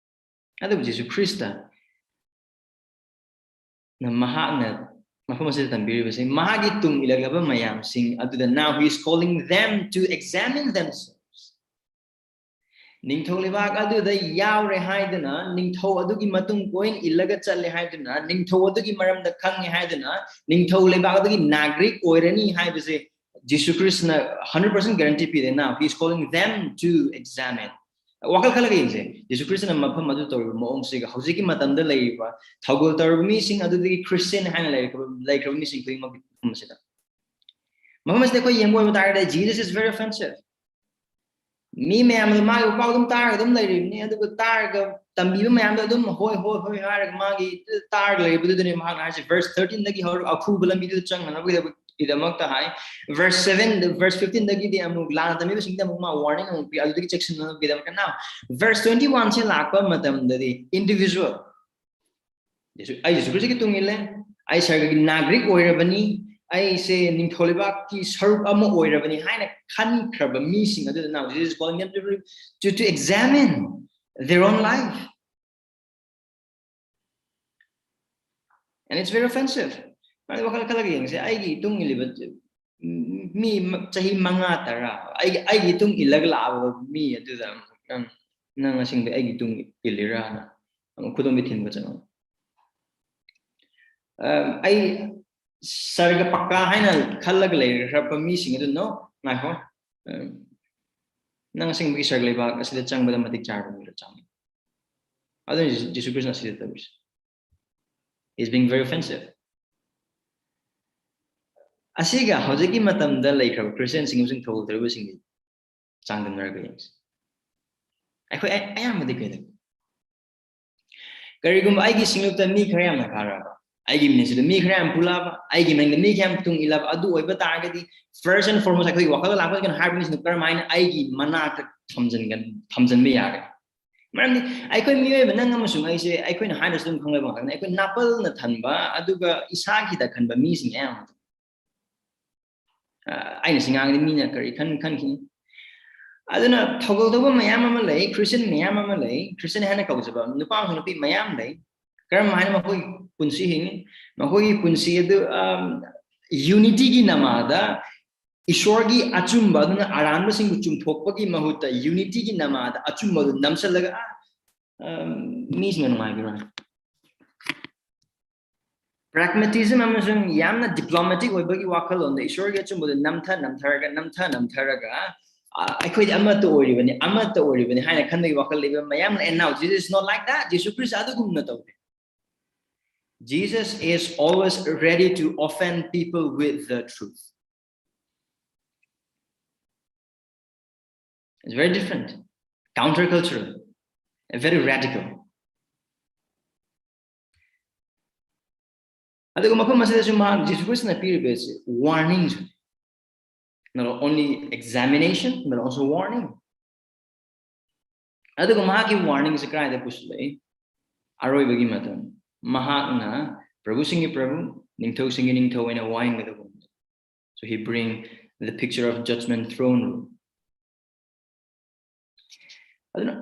ꯑꯗꯨꯕꯨ ꯖꯤꯁꯨ ꯈ꯭ꯔꯤꯁꯇ ꯅ ꯃꯍꯥꯛꯅ ꯃꯐꯝ ꯑꯁꯤꯗ ꯇꯝꯕꯤꯔꯤꯕꯁꯤ, ꯃꯍꯥꯛꯀꯤ ꯇꯨꯡ ꯏꯜꯂꯛꯂꯕ ꯃꯌꯥꯝꯁꯤꯡ ꯑꯗꯨꯗ, now he is calling them to examine themselves. ꯅꯤꯡꯊꯧ ꯂꯩꯕꯥꯛ ꯑꯗꯨꯗ ꯌꯥꯎꯔꯦ ꯍꯥꯏꯗꯨꯅ, ꯅꯤꯡꯊꯧ ꯑꯗꯨꯒꯤ ꯃꯇꯨꯡ ꯀꯣꯏꯅ ꯏꯜꯂꯒ ꯆꯠꯂꯦ ꯍꯥꯏꯗꯨꯅ, ꯅꯤꯡꯊꯧ ꯑꯗꯨꯒꯤ ꯃꯔꯝꯗ ꯈꯪꯉꯦ ꯍꯥꯏꯗꯨꯅ, ꯅꯤꯡꯊꯧ ꯂꯩꯕꯥꯛ ꯑꯗꯨꯒꯤ ꯅꯥꯒꯔꯤꯛ ꯑꯣꯏꯔꯅꯤ ꯍꯥꯏꯕꯁꯦ ꯖꯤꯁꯨ ꯈ꯭ꯔꯤꯁꯇꯅ hundred percent guarantee ꯄꯤꯔꯦ꯫ Now he is calling them to examine. ꯋꯥꯈꯜ ꯈꯜꯂꯒ ꯌꯦꯡꯁꯦ, ꯖꯤꯁꯨ ꯈ꯭ꯔꯤꯁꯇꯅ ꯃꯐꯝ ꯑꯗꯨ ꯇꯧꯔꯤꯕ ꯃꯑꯣꯡꯁꯤꯒ ꯍꯧꯖꯤꯛꯀꯤ ꯃꯇꯝꯗ ꯂꯩꯔꯤꯕ ꯊꯧꯒꯜ ꯇꯧꯔꯤꯕ ꯃꯤꯁꯤꯡ ꯑꯗꯨꯗꯒꯤ ꯈ꯭ꯔꯤꯁꯇꯤꯌꯟ ꯍꯥꯏꯅ ꯂꯩꯔꯤꯕ, ꯂꯩꯈ꯭ꯔꯕ ꯃꯤꯁꯤꯡ ꯈꯨꯗꯤꯡꯃꯛꯀꯤ ꯃꯐꯝ ꯑꯁꯤꯗ, ꯃꯐꯝ ꯑꯁꯤꯗ ꯑꯩꯈꯣꯏ ꯌꯦꯡꯕ ꯑꯣꯏꯕ ꯇꯥꯔꯒꯗꯤ, Jesus is very offensive. ꯃꯤ ꯃꯌꯥꯝꯗꯣ ꯃꯥꯒꯤ ꯄꯥꯎ ꯑꯗꯨꯝ ꯇꯥꯔꯒ ꯑꯗꯨꯝ ꯂꯩꯔꯤꯕꯅꯤ꯫ ꯑꯗꯨꯒ ꯇꯥꯔꯒ ꯇꯝꯕꯤꯕ ꯃꯌꯥꯝꯗꯣ ꯑꯗꯨꯝ ꯍꯣꯏ ꯍꯣꯏ ꯍꯣꯏ ꯍꯥꯏꯔꯒ ꯃꯥꯒꯤ ꯇꯥꯔꯒ ꯂꯩꯔꯤꯕꯗꯨꯗꯅꯦ ꯃꯍꯥꯛꯅ ꯍꯥꯏꯁꯦ, verse thirteen ꯗꯒꯤ ꯍꯧꯔꯒ ꯑꯈꯨꯕ ꯂꯝꯕꯤꯗꯨꯗ ꯆꯪꯅꯅꯕꯒꯤꯗꯃꯛꯇ ꯍꯥꯏ꯫ Verse seven, verse fifteen ꯗꯒꯤꯗꯤ ꯑꯃꯨꯛ ꯂꯥꯟꯅ ꯇꯝꯕꯤꯕꯁꯤꯡꯗ ꯑꯃꯨꯛ ꯃꯥ warning ꯑꯃꯨꯛ ꯄꯤ, ꯑꯗꯨꯗꯒꯤ ꯆꯦꯛꯁꯤꯟꯅꯕꯒꯤꯗꯃꯛꯇ꯫ Now verse twenty one ꯁꯦ ꯂꯥꯛꯄ ꯃꯇꯝꯗꯗꯤ individual, ꯖꯤꯁꯨ, ꯑꯩ ꯖꯤꯁꯨ ꯈ꯭ꯔꯤꯁꯇꯒꯤ ꯇꯨꯡ ꯏꯜꯂꯦ, ꯑꯩ ꯁꯔꯒꯒꯤ ꯅꯥꯒꯔꯤꯛ ꯑꯣꯏꯔꯕꯅꯤ, ꯑꯩꯁꯦ ꯅꯤꯡꯊꯧ ꯂꯩꯕꯥꯛꯀꯤ ꯁꯔꯨꯛ ꯑꯃ ꯑꯣꯏꯔꯕꯅꯤ ꯍꯥꯏꯅ ꯈꯟꯈ꯭ꯔꯕ ꯃꯤꯁꯤꯡ ꯑꯗꯨꯗ, now Jesus is calling them to, to, to examine their own life. And it's very offensive. ꯃꯥꯗꯤ ꯋꯥꯈꯜ ꯈꯜꯂꯒ ꯌꯦꯡꯁꯦ, ꯑꯩꯒꯤ ꯏꯇꯨꯡ ꯏꯜꯂꯤꯕ ꯃꯤ ꯆꯍꯤ ꯃꯉꯥ ꯇꯔꯥ ꯑꯩꯒꯤ, ꯑꯩꯒꯤ ꯏꯇꯨꯡ ꯏꯜꯂꯒ ꯂꯥꯛꯑꯕ ꯃꯤ ꯑꯗꯨꯗ ꯑꯃꯨꯛ ꯅꯪ, ꯅꯪ ꯑꯁꯦꯡꯕ ꯑꯩꯒꯤ ꯏꯇꯨꯡ ꯏꯜꯂꯤꯔꯥꯅ ꯑꯃꯨꯛ ꯈꯨꯗꯣꯝꯕꯤ ꯊꯤꯟꯕ ꯆꯠꯂꯣ꯫ ꯑꯩ ꯁꯔꯒ ꯄꯛꯀꯥ ꯍꯥꯏꯅ ꯈꯜꯂꯒ ꯂꯩꯈ꯭ꯔꯕ ꯃꯤꯁꯤꯡ ꯑꯗꯨ, "No, ꯉꯥꯏꯈꯣ, ꯅꯪ ꯑꯁꯦꯡꯕꯒꯤ ꯁꯔꯒ ꯂꯩꯕꯥꯛ ꯑꯁꯤꯗ ꯆꯪꯕꯗ ꯃꯇꯤꯛ ꯆꯥꯔꯕ ꯃꯤꯔꯣ?" ꯆꯪꯉꯤ꯫ ꯑꯗꯨꯅ ꯖꯤꯁꯨ ꯈ꯭ꯔꯤꯁꯅ ꯑꯁꯤꯗ ꯇꯧꯔꯤꯁꯦ꯫ He's being very offensive. ꯑꯁꯤꯒ ꯍꯧꯖꯤꯛꯀꯤ ꯃꯇꯝꯗ ꯂꯩꯈ꯭ꯔꯕ ꯈ꯭ꯔꯤꯁꯇꯤꯌꯥꯟꯁꯤꯡ ꯑꯃꯁꯨꯡ ꯊꯧꯒꯜ ꯇꯧꯔꯤꯕꯁꯤꯡꯒꯤ ꯆꯥꯡꯗꯝꯅꯔꯒ ꯌꯦꯡꯁꯤ꯫ ꯑꯩꯈꯣꯏ ꯑꯌꯥꯝꯕꯗꯤ ꯀꯩꯗꯧ? ꯀꯔꯤꯒꯨꯝꯕ ꯑꯩꯒꯤ ꯁꯤꯡꯂꯨꯞꯇ ꯃꯤ ꯈꯔ ꯌꯥꯝꯅ ꯀꯥꯔꯛꯑꯕ, ꯑꯩꯒꯤ ꯃꯤꯅꯤꯁꯇ꯭ꯔꯤꯗ ꯃꯤ ꯈꯔ ꯌꯥꯝ ꯄꯨꯜꯂꯛꯑꯕ, ꯑꯩꯒꯤ ꯃꯅꯤꯡꯗ ꯃꯤ ꯈꯔ ꯌꯥꯝ ꯇꯨꯡ ꯏꯜꯂꯕ, ꯑꯗꯨ ꯑꯣꯏꯕ ꯇꯥꯔꯒꯗꯤ first and foremost ꯑꯩꯈꯣꯏꯒꯤ ꯋꯥꯈꯜꯗ ꯂꯥꯛꯄꯁꯤ ꯀꯩꯅꯣ ꯍꯥꯏꯕ ꯃꯤꯁꯤꯡꯗꯣ ꯀꯔꯝꯍꯥꯏꯅ ꯑꯩꯒꯤ ꯃꯅꯥꯛꯇ ꯊꯝꯖꯤꯟꯒ-, ꯊꯝꯖꯤꯟꯕ ꯌꯥꯒꯅꯤ? ꯃꯔꯝꯗꯤ ꯑꯩꯈꯣꯏ ꯃꯤꯑꯣꯏꯕ ꯅꯪ ꯑꯃꯁꯨꯡ ꯑꯩꯁꯦ ꯑꯩꯈꯣꯏꯅ ꯍꯥꯏꯔꯁꯨ ꯑꯗꯨꯝ ꯈꯪꯂꯕ ꯉꯥꯛꯇꯅꯤ꯫ ꯑꯩꯈꯣꯏ ꯅꯥꯄꯜꯅ ꯊꯟꯕ ꯑꯗꯨꯒ ꯏꯁꯥꯒꯤꯗ ꯈꯟꯕ ꯃꯤꯁꯤꯡ ꯑꯌꯥꯝꯕ꯫ ꯑ, ꯑꯩꯅ ꯁꯤ ꯉꯥꯡꯉꯗꯤ ꯃꯤꯅ ꯀꯔꯤ ꯈꯟ-, ꯈꯟꯈꯤꯅꯤ? ꯑꯗꯨꯅ ꯊꯧꯒꯜ ꯇꯧꯕ ꯃꯌꯥꯝ ꯑꯃ ꯂꯩ, ꯈ꯭ꯔꯤꯁꯇꯤꯌꯟ ꯃꯌꯥꯝ ꯑꯃ ꯂꯩ, ꯈ꯭ꯔꯤꯁꯇꯤꯌꯟ ꯍꯥꯏꯅ ꯀꯧꯖꯕ ꯅꯨꯄꯥ ꯑꯃꯁꯨꯡ ꯅꯨꯄꯤ ꯃꯌꯥꯝ ꯂꯩ꯫ ꯀꯔꯝ ꯍꯥꯏꯅ ꯃꯈꯣꯏꯒꯤ ꯄꯨꯟꯁꯤ ꯍꯤꯡꯉꯤ? ꯃꯈꯣꯏꯒꯤ ꯄꯨꯟꯁꯤ ꯑꯗꯨ, ꯑꯝ, ꯌꯨꯅꯤꯇꯤꯒꯤ ꯅꯃꯥꯗ ꯏꯁꯣꯔꯒꯤ ꯑꯆꯨꯝꯕ ꯑꯗꯨꯅ ꯑꯔꯥꯟꯕꯁꯤꯡꯕꯨ ꯆꯨꯝꯊꯣꯛꯄꯒꯤ ꯃꯍꯨꯠꯇ ꯌꯨꯅꯤꯇꯤꯒꯤ ꯅꯃꯥꯗ ꯑꯆꯨꯝꯕ ꯑꯗꯨ ꯅꯝꯁꯤꯜꯂꯒ, ꯑ, ꯑꯝ, ꯃꯤꯁꯤꯡꯅ ꯅꯨꯡꯉꯥꯏꯕꯤꯔꯣꯏ꯫ ꯄ꯭ꯔꯦꯒꯃꯦꯇꯤꯖꯝ ꯑꯃꯁꯨꯡ ꯌꯥꯝꯅ ꯗꯤꯄ꯭ꯂꯣꯃꯦꯇꯤꯛ ꯑꯣꯏꯕꯒꯤ ꯋꯥꯈꯜꯂꯣꯟꯗ ꯏꯁꯣꯔꯒꯤ ꯑꯆꯨꯝꯕꯗ ꯅꯝꯊ ꯅꯝꯊꯔꯒ, ꯅꯝꯊ ꯅꯝꯊꯔꯒ, ꯑ, ꯑꯩꯈꯣꯏꯗꯤ ꯑꯃꯠꯇ ꯑꯣꯏꯔꯤꯕꯅꯤ, ꯑꯃꯠꯇ ꯑꯣꯏꯔꯤꯕꯅꯤ ꯍꯥꯏꯅ ꯈꯟꯕꯒꯤ ꯋꯥꯈꯜ ꯂꯩꯕ ꯃꯌꯥꯝ ꯂꯩ꯫ And now Jesus is not like that. Jesus Christ ꯑꯗꯨꯒꯨꯝꯅ ꯇꯧꯗꯦ꯫ Jesus is always ready to offend people with the truth. It's very different, countercultural, and very radical. ꯑꯗꯨꯒ ꯃꯐꯝ ꯑꯁꯤꯗꯁꯨ ꯃꯍꯥꯛ ꯖꯤꯁꯨ ꯈ꯭ꯔꯤꯁꯇꯅ ꯄꯤꯔꯤꯕ ꯑꯁꯤ warning, not only examination but also warning. ꯑꯗꯨꯒ ꯃꯍꯥꯛꯀꯤ warningꯁꯦ ꯀꯗꯥꯏꯗ ꯄꯨꯁꯤꯜꯂꯛꯏ? ꯑꯔꯣꯏꯕꯒꯤ ꯃꯇꯝ, ꯃꯍꯥꯛꯅ ꯄ꯭ꯔꯚꯨꯁꯤꯡꯒꯤ ꯄ꯭ꯔꯚꯨ, ꯅꯤꯡꯊꯧꯁꯤꯡꯒꯤ ꯅꯤꯡꯊꯧ ꯑꯣꯏꯅ ꯋꯥꯌꯦꯡꯒꯗꯕ ꯃꯇꯝ. So he bring the picture of judgment throne room. ꯑꯗꯨꯅ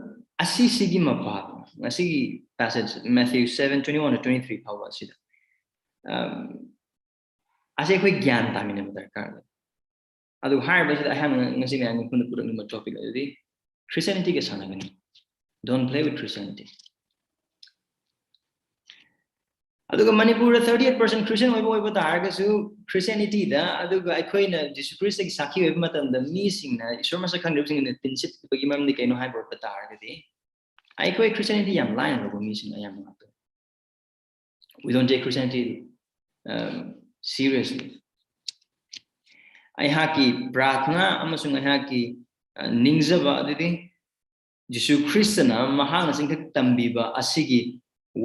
ꯑꯁꯤꯁꯤꯒꯤ ꯃꯄꯥꯗꯣ ꯉꯁꯤꯒꯤ passage Matthew seven twenty one to twenty three ꯐꯥꯎꯕ ꯑꯁꯤꯗ, ꯑꯁꯤ ꯑꯩꯈꯣꯏ ꯒ꯭ꯌꯥꯟ ꯇꯥꯃꯤꯟꯅꯕ ꯗꯔꯀꯥꯔ ꯂꯩ. ꯑꯗꯨ ꯍꯥꯏꯔꯤꯕꯁꯤꯗ ꯑꯩꯍꯥꯛꯅ ꯉꯁꯤ ꯃꯌꯥꯝꯒꯤ ꯃꯐꯝꯗ ꯄꯨꯔꯛꯅꯤꯡꯕ topic ꯑꯗꯨꯗꯤ Christianityꯒ ꯁꯥꯟꯅꯒꯅꯤ. Don't play with Christianity. ꯑꯗꯨꯒ ꯃꯅꯤꯄꯨꯔꯗ thirty eight percent Christian ꯑꯣꯏꯕ ꯑꯣꯏꯕ ꯇꯥꯔꯒꯁꯨ, Christianityꯗ, ꯑꯗꯨꯒ ꯑꯩꯈꯣꯏꯅ ꯖꯤꯁꯨ ꯈ꯭ꯔꯤꯁꯇꯒꯤ ꯁꯥꯈꯤ ꯑꯣꯏꯕ ꯃꯇꯝꯗ ꯃꯤꯁꯤꯡꯅ, ꯏꯁꯣꯔ ꯃꯁꯛ ꯈꯪꯗ꯭ꯔꯤꯕꯁꯤꯡꯅ ꯇꯤꯟꯁꯤꯠꯄꯒꯤ ꯃꯔꯝꯗꯤ ꯀꯩꯅꯣ ꯍꯥꯏꯕ ꯑꯣꯏꯕ ꯇꯥꯔꯒꯗꯤ, ꯑꯩꯈꯣꯏ Christianity ꯌꯥꯝ ꯂꯥꯏꯅ ꯂꯧꯕ ꯃꯤꯁꯤꯡ ꯑꯌꯥꯝꯕ ꯉꯥꯛꯇꯅꯤ. We don't take Christianity, um, seriously. ꯑꯩꯍꯥꯛꯀꯤ ꯄ꯭ꯔꯥꯔꯊꯅꯥ ꯑꯃꯁꯨꯡ ꯑꯩꯍꯥꯛꯀꯤ, ꯑ, ꯅꯤꯡꯖꯕ ꯑꯗꯨꯗꯤ ꯖꯤꯁꯨ ꯈ꯭ꯔꯤꯁꯇꯅ ꯃꯍꯥꯛꯅ ꯆꯤꯡꯊꯛ ꯇꯝꯕꯤꯕ ꯑꯁꯤꯒꯤ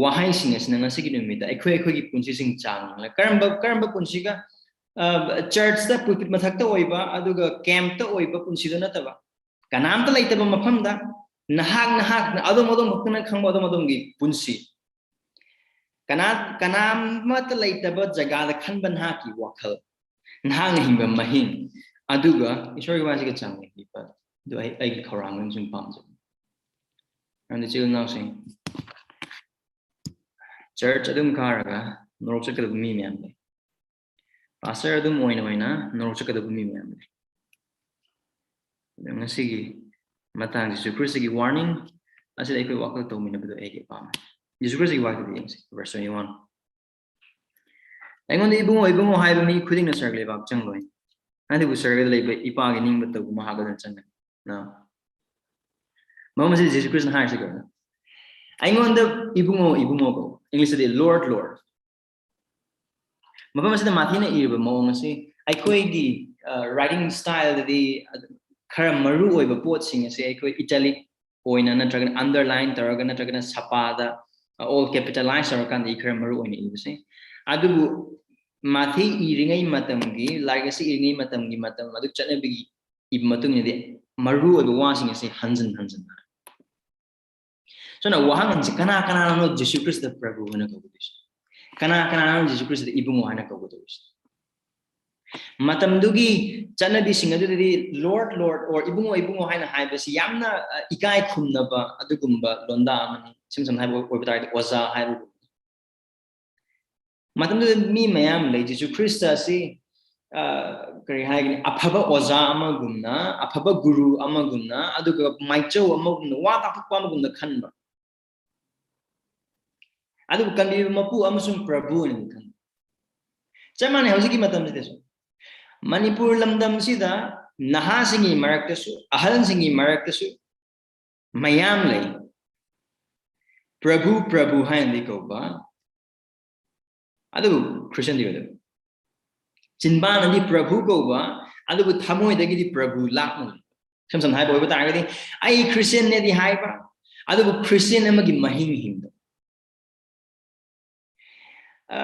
ꯋꯥꯍꯩꯁꯤꯡ ꯑꯁꯤꯅ ꯉꯁꯤꯒꯤ ꯅꯨꯃꯤꯠꯇ ꯑꯩꯈꯣꯏ ꯑꯩꯈꯣꯏꯒꯤ ꯄꯨꯟꯁꯤꯁꯤꯡ ꯆꯥꯡ ꯌꯦꯡꯂꯒ ꯀꯔꯝꯕ, ꯀꯔꯝꯕ ꯄꯨꯟꯁꯤꯒ, ꯑ, churchꯇ, pulpit ꯃꯊꯛꯇ ꯑꯣꯏꯕ ꯑꯗꯨꯒ campꯇ ꯑꯣꯏꯕ ꯄꯨꯟꯁꯤꯗꯣ ꯅꯠꯇꯕ, ꯀꯅꯥꯝꯇ ꯂꯩꯇꯕ ꯃꯐꯝꯗ ꯅꯍꯥꯛ, ꯅꯍꯥꯛꯅ ꯑꯗꯣꯝ ꯑꯗꯣꯝ ꯈꯛꯇꯅ ꯈꯪꯕ ꯑꯗꯣꯝ ꯑꯗꯣꯝꯒꯤ ꯄꯨꯟꯁꯤ, ꯀꯅꯥ, ꯀꯅꯥꯃꯠꯇ ꯂꯩꯇꯕ ꯖꯒꯥꯗ ꯈꯟꯕ ꯅꯍꯥꯛꯀꯤ ꯋꯥꯈꯜ, ꯅꯍꯥꯛꯅ ꯍꯤꯡꯕ ꯃꯍꯤꯡ, ꯑꯗꯨꯒ ꯏꯁꯣꯔꯒꯤ ꯋꯥꯁꯤꯒ ꯆꯥꯡꯗꯝꯅꯕ ꯑꯗꯨ ꯑꯩ, ꯑꯩꯒꯤ ꯈꯧꯔꯥꯡꯕ ꯑꯃꯁꯨꯡ ꯄꯥꯝꯖꯕ. ꯑꯗꯨ ꯏꯆꯤꯜ ꯏꯅꯥꯎꯁꯤꯡ, church ꯑꯗꯨꯝ ꯀꯥꯔꯒ ꯅꯣꯔꯣꯛ ꯆꯠꯀꯗꯕ ꯃꯤ ꯃꯌꯥꯝ ꯂꯩ. Pastor ꯑꯗꯨꯝ ꯑꯣꯏꯅ ꯑꯣꯏꯅ ꯅꯣꯔꯣꯛ ꯆꯠꯀꯗꯕ ꯃꯤ ꯃꯌꯥꯝ ꯂꯩ. ꯑꯗꯨ ꯉꯁꯤꯒꯤ ꯃꯇꯥꯡ ꯖꯤꯁꯨ ꯈ꯭ꯔꯤꯁꯇꯒꯤ warning ꯑꯁꯤꯗ ꯑꯩꯈꯣꯏ ꯋꯥꯈꯜ ꯇꯧꯃꯤꯟꯅꯕꯗꯣ ꯑꯩꯒꯤ ꯑꯄꯥꯝꯕ. ꯖꯤꯁꯨ ꯈ꯭ꯔꯤꯁꯇꯒꯤ ꯋꯥꯈꯜꯗ ꯌꯦꯡꯁꯤ, verse twenty one. ꯑꯩꯉꯣꯟꯗ "ꯏꯕꯨꯡꯉꯣ, ꯏꯕꯨꯡꯉꯣ" ꯍꯥꯏꯕ ꯃꯤ ꯈꯨꯗꯤꯡꯅ ꯁꯔꯒ ꯂꯩꯕꯥꯛ ꯆꯪꯂꯣꯏ, ꯑꯗꯨꯕꯨ ꯁꯔꯒꯗ ꯂꯩꯕ ꯏꯄꯥꯒꯤ ꯅꯤꯡꯕ ꯇꯧꯕ ꯃꯍꯥꯛ ꯑꯗꯨꯅ ꯆꯪꯒꯅꯤ. ꯅ ꯃꯐꯝ ꯑꯁꯤꯗ ꯖꯤꯁꯨ ꯈ꯭ꯔꯤꯁꯇꯅ ꯍꯥꯏꯔꯤꯁꯤ ꯀꯩꯅꯣ? "ꯑꯩꯉꯣꯟꯗ ꯏꯕꯨꯡꯉꯣ, ꯏꯕꯨꯡꯉꯣ" ꯀꯧ, Englishꯇꯗꯤ "Lord, Lord." ꯃꯐꯝ ꯑꯁꯤꯗ ꯃꯥꯊꯤꯅ ꯏꯔꯤꯕ ꯃꯑꯣꯡ ꯑꯁꯤ ꯑꯩꯈꯣꯏꯒꯤ, ꯑ, writing styleꯗꯗꯤ ꯈꯔ ꯃꯔꯨ ꯑꯣꯏꯕ ꯄꯣꯠꯁꯤꯡ ꯑꯁꯦ ꯑꯩꯈꯣꯏ italic ꯑꯣꯏꯅ ꯅꯠꯇ꯭ꯔꯒꯅ underline ꯇꯧꯔꯒ ꯅꯠꯇ꯭ꯔꯒꯅ ꯁꯄꯥꯗ all capitalize ꯇꯧꯔꯀꯥꯟꯗ ꯑꯩ ꯈꯔ ꯃꯔꯨ ꯑꯣꯏꯅ ꯏꯕꯁꯦ꯫ ꯑꯗꯨꯕꯨ ꯃꯥꯊꯤ ꯏꯔꯤꯉꯩ ꯃꯇꯝꯒꯤ, ꯂꯥꯏꯔꯤꯛ ꯑꯁꯤ ꯏꯔꯤꯉꯩ ꯃꯇꯝꯒꯤ ꯃꯇꯝ ꯑꯗꯨ ꯆꯠꯅꯕꯤꯒꯤ ꯏꯕ ꯃꯇꯨꯡ ꯏꯟꯅꯗꯤ ꯃꯔꯨ ꯑꯣꯏꯕ ꯋꯥꯁꯤꯡ ꯑꯁꯤ ꯍꯟꯖꯤꯟ ꯍꯟꯖꯤꯟꯅ ꯍꯥꯏ꯫ ꯁꯨꯝꯅ ꯋꯥꯍꯪ ꯍꯪꯁꯤ, ꯀꯅꯥ ꯀꯅꯥꯅꯣ ꯖꯤꯁꯨ ꯈ꯭ꯔꯤꯁꯇ ꯄ꯭ꯔꯚꯨ ꯍꯥꯏꯅ ꯀꯧꯒꯗꯣꯏꯁꯦ? ꯀꯅꯥ ꯀꯅꯥꯅꯣ ꯖꯤꯁꯨ ꯈ꯭ꯔꯤꯁꯇ ꯏꯕꯨꯡꯉꯣ ꯍꯥꯏꯅ ꯀꯧꯒꯗꯣꯏꯁꯦ? ꯃꯇꯝꯗꯨꯒꯤ ꯆꯠꯅꯕꯤꯁꯤꯡ ꯑꯗꯨꯗꯗꯤ Lord, Lord, or ꯏꯕꯨꯡꯉꯣ, ꯏꯕꯨꯡꯉꯣ ꯍꯥꯏꯅ ꯍꯥꯏꯕꯁꯤ ꯌꯥꯝꯅ, ꯑ, ꯏꯀꯥꯏ ꯈꯨꯝꯅꯕ ꯑꯗꯨꯒꯨꯝꯕ ꯂꯣꯟꯗꯥ ꯑꯃꯅꯤ꯫ ꯏꯁꯝ ꯁꯝꯅ ꯍꯥꯏꯕ ꯑꯣꯏꯕ ꯇꯥꯔꯒꯗꯤ ꯑꯣꯖꯥ ꯍꯥꯏꯕꯒꯨꯝꯕ꯫ ꯃꯇꯝꯗꯨꯗ ꯃꯤ ꯃꯌꯥꯝ ꯂꯩ꯫ ꯖꯤꯁꯨ ꯈ꯭ꯔꯤꯁꯇ ꯑꯁꯤ, ꯑ, ꯀꯔꯤ ꯍꯥꯏꯒꯅꯤ, ꯑꯐꯕ ꯑꯣꯖꯥ ꯑꯃꯒꯨꯝꯅ, ꯑꯐꯕ ꯒꯨꯔꯨ ꯑꯃꯒꯨꯝꯅ, ꯑꯗꯨꯒ ꯃꯥꯏꯆꯧ ꯑꯃꯒꯨꯝꯅ, ꯋꯥ ꯇꯥꯛꯊꯣꯛꯄ ꯑꯃꯒꯨꯝꯅ ꯈꯟꯕ꯫ ꯑꯗꯨꯕꯨ ꯀꯟꯕꯤꯕ ꯃꯄꯨ ꯑꯃꯁꯨꯡ ꯄ꯭ꯔꯚꯨ ꯑꯣꯏꯅ ꯈꯟꯕ꯫ ꯆꯞ ꯃꯥꯟꯅꯩ ꯍꯧꯖꯤꯛꯀꯤ ꯃꯇꯝꯁꯤꯗꯁꯨ꯫ ꯃꯅꯤꯄꯨꯔ ꯂꯝꯗꯝꯁꯤꯗ ꯅꯍꯥꯁꯤꯡꯒꯤ ꯃꯔꯛꯇꯁꯨ, ꯑꯍꯜꯁꯤꯡꯒꯤ ꯃꯔꯛꯇꯁꯨ ꯃꯌꯥꯝ ꯂꯩ꯫ ꯄ꯭ꯔꯚꯨ, ꯄ꯭ꯔꯚꯨ ꯍꯥꯏꯅꯗꯤ ꯀꯧꯕ, ꯑꯗꯨꯕꯨ ꯈ꯭ꯔꯤꯁꯇꯤꯌꯥꯟꯗꯤ ꯑꯣꯏꯗꯕ꯫ ꯆꯤꯟꯕꯥꯟꯅꯗꯤ ꯄ꯭ꯔꯚꯨ ꯀꯧꯕ, ꯑꯗꯨꯕꯨ ꯊꯃꯣꯏꯗꯒꯤꯗꯤ ꯄ꯭ꯔꯚꯨ ꯂꯥꯞꯅ ꯂꯩꯕ꯫ ꯏꯁꯝ ꯁꯝꯅ ꯍꯥꯏꯕ ꯑꯣꯏꯕ ꯇꯥꯔꯒꯗꯤ, "ꯑꯩ ꯈ꯭ꯔꯤꯁꯇꯤꯌꯥꯟꯅꯦꯗꯤ" ꯍꯥꯏꯕ, ꯑꯗꯨꯕꯨ ꯈ꯭ꯔꯤꯁꯇꯤꯌꯥꯟ ꯑꯃꯒꯤ ꯃꯍꯤꯡ ꯍꯤꯡꯗꯕ꯫ ꯑ,